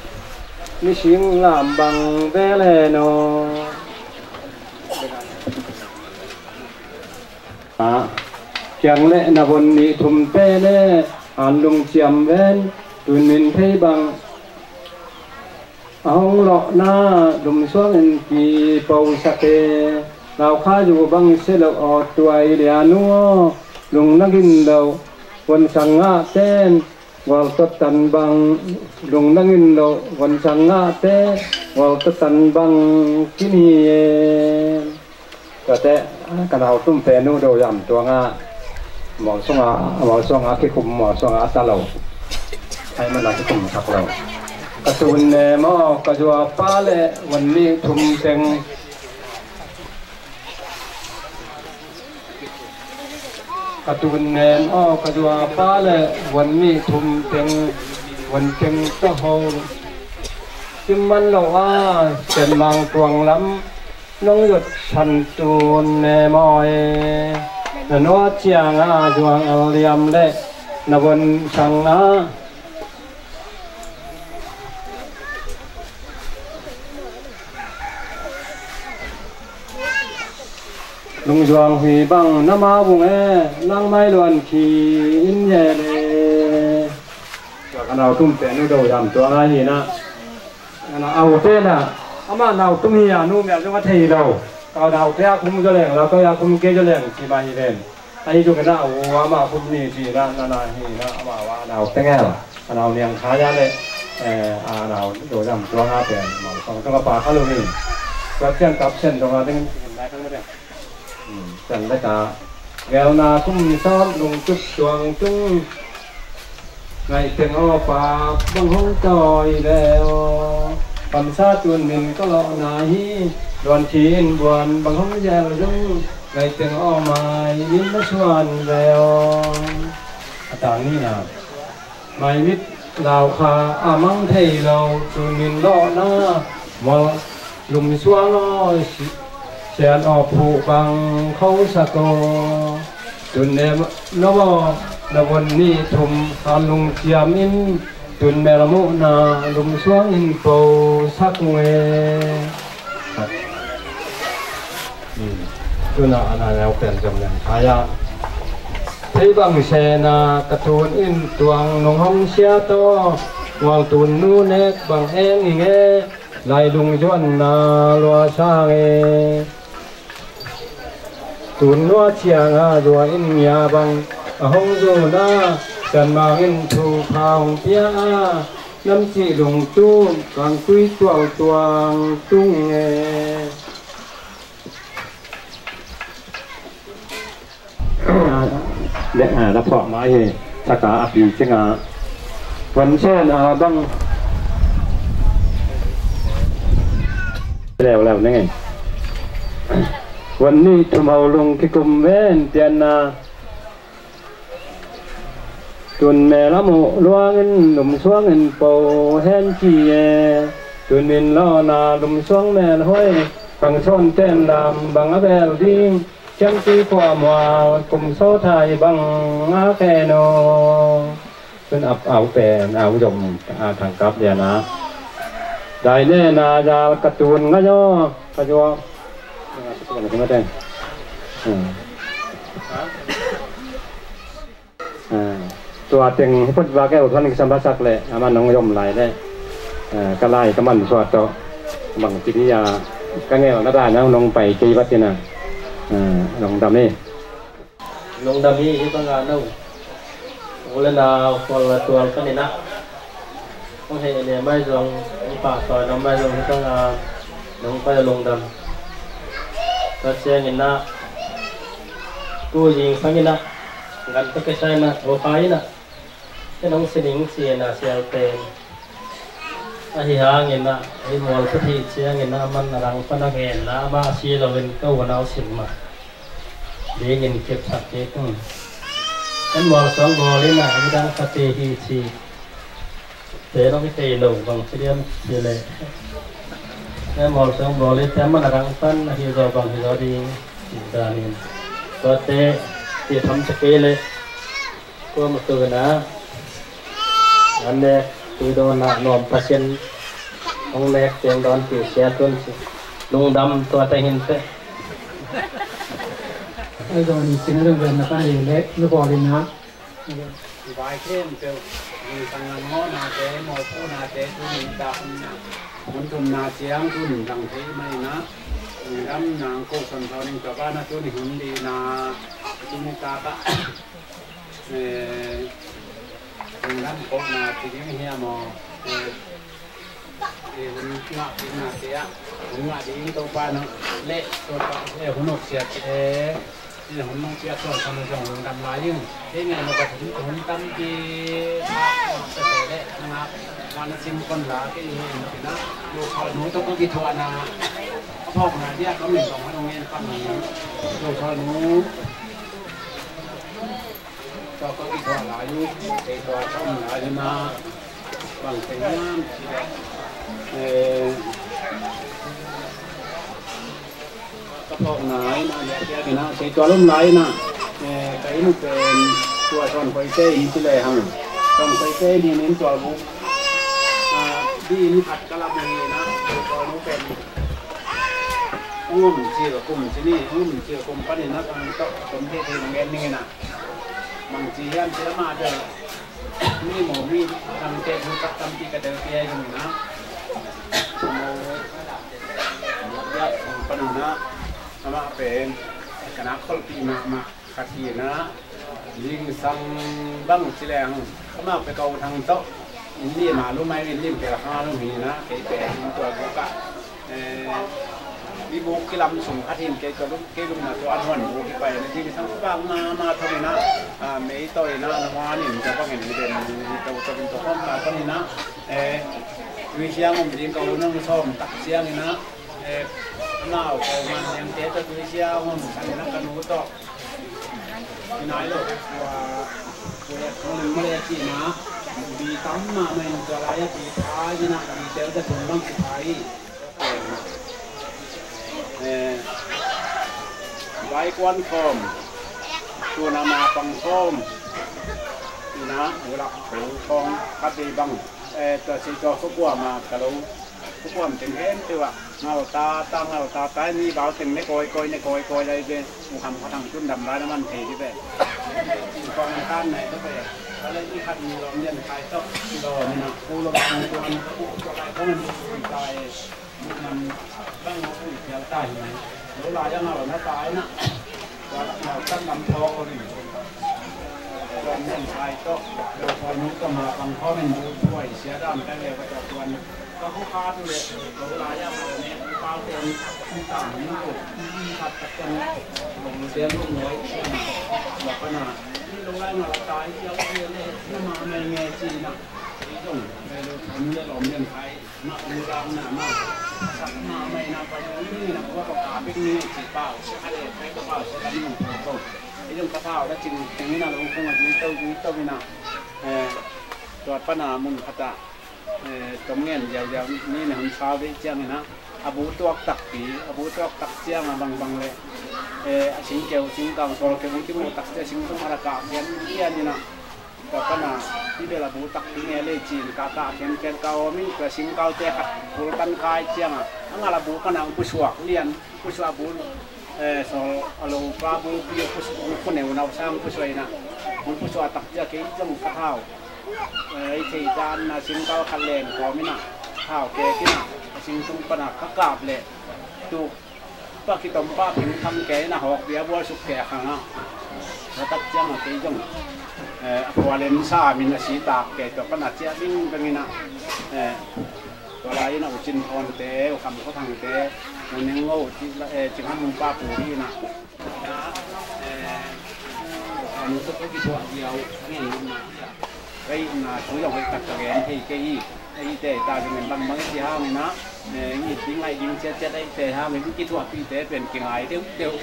mising lam bang vel hen aw. A, kiang le na von nih thum pen e, an lungciam ven, tun min thei bang a hong lawhna lum suang in kiposak e. Lau kha zu bang se lo aw, tuai lia nu aw, lung na gin lo von sang ngah ten gual tawh tan bang, lung na gin lo von sang ngah te gual tawh tan bang kin hi e. Tuate, ka nau tum pen uh do yam tuang a, mual sung a, mual sung a kikum, mual sung a ta lo. Ai man a kikum sak lo. Ka tun ne maw, ka zua pa le von nih thum teng. Ka tun ne maw, ka zua pa le von nih thum teng, von teng ka ho. Sim man lo a, Sen Mang tuang lam nong zot san tun ne maw e. Na nua ciang a zuang al liam le na von sang a. Lungzuang hui bang na ma vung e, nang mai luan khi in ye le. Ka nau tum pen uh do yam tuang a hi na. Ana au te na, ama nau tum hi a, nu mel zong a thei lo. Ka nau te a khum zo leng, lau te a khum kei zo leng, ci ma hi ven. Ahi zong na au ama khum ni ci na, na, na hi na, ama wa nau te ngel. A nau niang kha ya le, eh, a nau do yam tuang a pen, mau song tuang a pa kha lo ni. Tua ciang kap sen tuang a ding, lai kang na ding. Chan le ka gelna kum sawm lungtup tuang tung. Ngaih teng aw pa bang hong tawi le aw. Pamsa tun min ka lawhna hi. Luan thi in buan bang hong yel zong. Ngaih teng aw mai min na suan le aw. A tang ni na. Mai mit lau kha a mang thei lo, tun min lawhna mual lum suang aw, si-, sian aw phu bang kho sak aw. Tun ne no maw, na von nih thum khan lungciam in, tun mel muhna lum suang in po sak nge. Tuna a na neu pen zom leng kha ya. Thei bang sena ka tun in tuang nong hong sia taw, mual tun nu nek bang eng i nge, lai lung zuanna lua sa nge. Tun nua ciang a zua in ngia bang a hong zuna, San Mang in thu pha hong pia a, nam cih lungtum kang tui tual tuang tung nge. Le, a, la phuah mai hi, thaka a pi cing a. Wan sen a bang. Leu leu nenge. Wan nih thum hau lung kikum ven pian na. Tun mel a muh luangin lum suangin po hen ci e. Tun min lawna lum suang mel huai, bang sawn ten lam bang a bel ding. Ciang tui khua mual kum sawt hai bang a khen aw. Tun ap au pen au zom a thangkap lian a. Dai ne na zal ka tun ngai aw ka zuak. Hmm. Ah, tua teng hi phot vak e, uh, thuan kisam phasak le amah nong zom lai le, ah, ka lai ka man suat tawh bang ci hi a, ka ngelna dan nong pai kei vat hi na, ah, nong dam hi. Nong dam hi, hi bang a no. U le nau, khual le tual ka ni na. Hong heh le mai zong, hong pahtawi na mai zong, hih bang a nong pai a lungdam. Tua ciangin ah, tu zingsang in ah, gan tawh kisai in ah, thawhkha in ah, hih nong sining si in ah, sial pen. Ahi hangin ah, hih mual ka thih ciangin ah, man a rang pan a ngen ah, amah si loin ka unau sin mah. Dingin kepsak kik. Kan mual suang bawl in ah, midang khat hi ci. Te nong hi thei lo bang ci liam ci le. Kan mual suang bawl in te man a rang pan a hi zaw bang hi zaw ding. Ci danin. Tuate, ti tham sa kei le. Kua ma tu na. An le. Tui dawnah nuam Pasian hong nek teng dawn ti sia tun si. Lungdam tua ta hin teh. Ai dawn sin a dong ven na kan le le nu ko lina. Vai khempeuh, zingsang lam ngawhnate, mawhpuhnate, tuni ta hun na, hun thumna ciang tun dang thei mai na, lungdam nang ko son thawn ing tua bana tuni hun lina, tuni ta ka, eh, lungdam kohna ci ding hiam aw, eh, Eh, hun ngah ding nate ah, hun ngah ding Topa nang le Topa, eh, hun uk siat, eh, eh, hun nong piak suan suan zong lungdam lai ing. Kei ngai lo ka hun, hun tampi ngah, ngah sa se le ngah, ngah na sim kon la kei hi, na pina lo kha nu tawh ka kithuahna a phawkna dia ka min zong a nong ngen pang lo kha nu. Tua ka kithuah lai uh, kei tua ka om lai uh na, bang teng hiam cih leh, eh, ka phawkna in a liahliah in a, kei tua lum lai in a, eh, ka inn uh pen tua Suan Koite inn ci lehang, Suan Koite inn hi in tua uh, ah, di inn khat ka lam hi in a, kei tua nu pen hong om cil kum ci ni, hong om cil kum panin a, tang tawh tom thei thei nong en ning in a. Bangci hiam cih leh amah bel mi maw mi dangte thu khat tampi ka telpih ahi zongin ah, a maw biak sung panin ah, amah pen ka nak kholhpih mahmah khat hi in ah, zingsang bang ci leng amah pen ka U Thang tawh inn lim a lum ahi, inn lim tel a lum hi in ah, kei pen inn tua guk ah, eh, mi buk kilam sung khat hi in, kei tua lum, kei lum na tua an huan buk hi pai in ah, zingsang bang mahmah thawm in ah, ah, mei tawh in ah, na huan in tua bangin mi den mi to to in tua khawm ta pan in ah, eh, tui siang om ding ka U Nang Sawm tak siang in ah, eh, nau ko man niangte tawh tui siang om san in ah ka nu tawh Nai lo, tua, tua, tua, tua, tua, tua, bi tam mahmah in tua lai a bi phai in ah, bi tel ka tung bang ki phai. Eh, vai kuan khawm, tuna ma pang khawm, ina, ulak khawm, khat bei bang, eh, tua si tua khawm kua ma ka lo. Khuakuam teng khempeuh ah ngalta ta, ngalta ta, ni bau teng ne kawikawi, ne kawikawi lai ve. U Kham Khuathang tun dam lai na man thei dih ve. Khuang tan nai dih ve. Ka lei ni khat ni lawm lian khai tawh lawm na, ku lawm khuang tuan, ku tua lai khuang ni kui tai. Man bang ma kui pial tai nai. Lo lai a ngal na tai na. Tua lak nau tan lam thawk ko ri. Tua nen khai tawh, lo khawl nu tawh ma pang khawm in bu thuai sia dam kai leu ka tawh tuan. Ka khu kha tu le, lo lai a ma ne, pau te ni, ni tam ni ko, ni khat tak kan, lo lu sian lu nuai, lo ka na, ni lo lai ma la tai, ya la ne, ni ma mai nge ci na, ni zong, lo khawl nu le lawm nen khai. Mah ung dang na mah, sak mah mai na pa ung ni na kua ka pa bik ni ci pau, sia ka le kai ka pau sia ka ni ung pau ko. Ei zong ka pau la cing cing ni na lo kong a dui to dui to ni na. Eh, tua pa na mun khat ah, eh, tom ngen ziau ziau ni na hun sau dei ciang ni na. A bu tuak takpi, a bu tuak tak ciang a bang bang le. Eh, a sing keu sing kau tol keu ki mu tak cia sing tung a la ka kian kian ni na. Tua pana, i bel a bu takpi nge le cin, ka ka khian khian ka om in, tua singkaute khat, kul kan kai cianga, a ngal a bu pana ang pusuak lian, pusuak bu, eh, sawl a lo pa bu pi, pusuak, ang puneu nau sang pusuak ina, ang pusuak tak cia kei zong ka thau. Eh, i thei dan na singkau khat len kawm ina, thau kek ina, a singtung pana ka kap le, tuk, Pa kitom pa pin khang kei na hawk bia bual suk kei khang a. Na tak ciang a kei zong, eh, a pualem sa min a si tak kei tua pan a cia ding bengin a, eh, tua lai in a U Cin Thawnte, U Kham Khua Thangte, U Ning Ngo, Ci, eh, Cing Han Mung pa pu hi na. Eh, a nu tua kei kituak diau, ngen na. Kei na thu zong hoih tak ka gen thei kei hi. Eite ta zong in bangbang i ci hangin ah, eh, i it ding ngaih ding ciatciat eite hangin i kithuahpihte pen kingai deuhdeuh,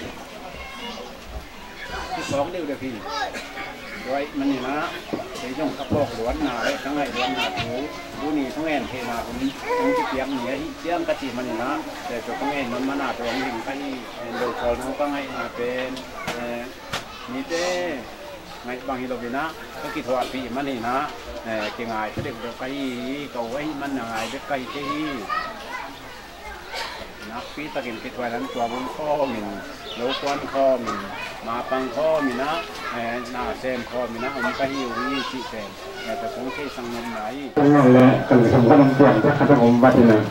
kisawk deuhdeuh hi. Tua ahih manin ah, kei zong ka phawk luatna le ka ngaih luatna thu, tuni thungen theihna hun hong kipiak ni ahi ciang ka cih manin ah, eh, tua ka ngen man mana tua hong ding ka hi. Eh, lo khawl nu ka ngaihna pen, eh, mite Ngaih bang hi lo in ah, ka kithuahpih man in ah, eh, kingai ka deuhdeuh ka hi hi, ka u ahih man na ngai bek ka hi kei hi. Nakpi takin kithuah in ah tuam um khawm in, lo kuan khawm in, mapang khawm in ah, eh, na sem khawm in ah om ka hi uh hi cih pen, eh, ka sung thei sang nopna hi. Kan ngaih le kan sam kan om tuam tek khat a om vat in ah.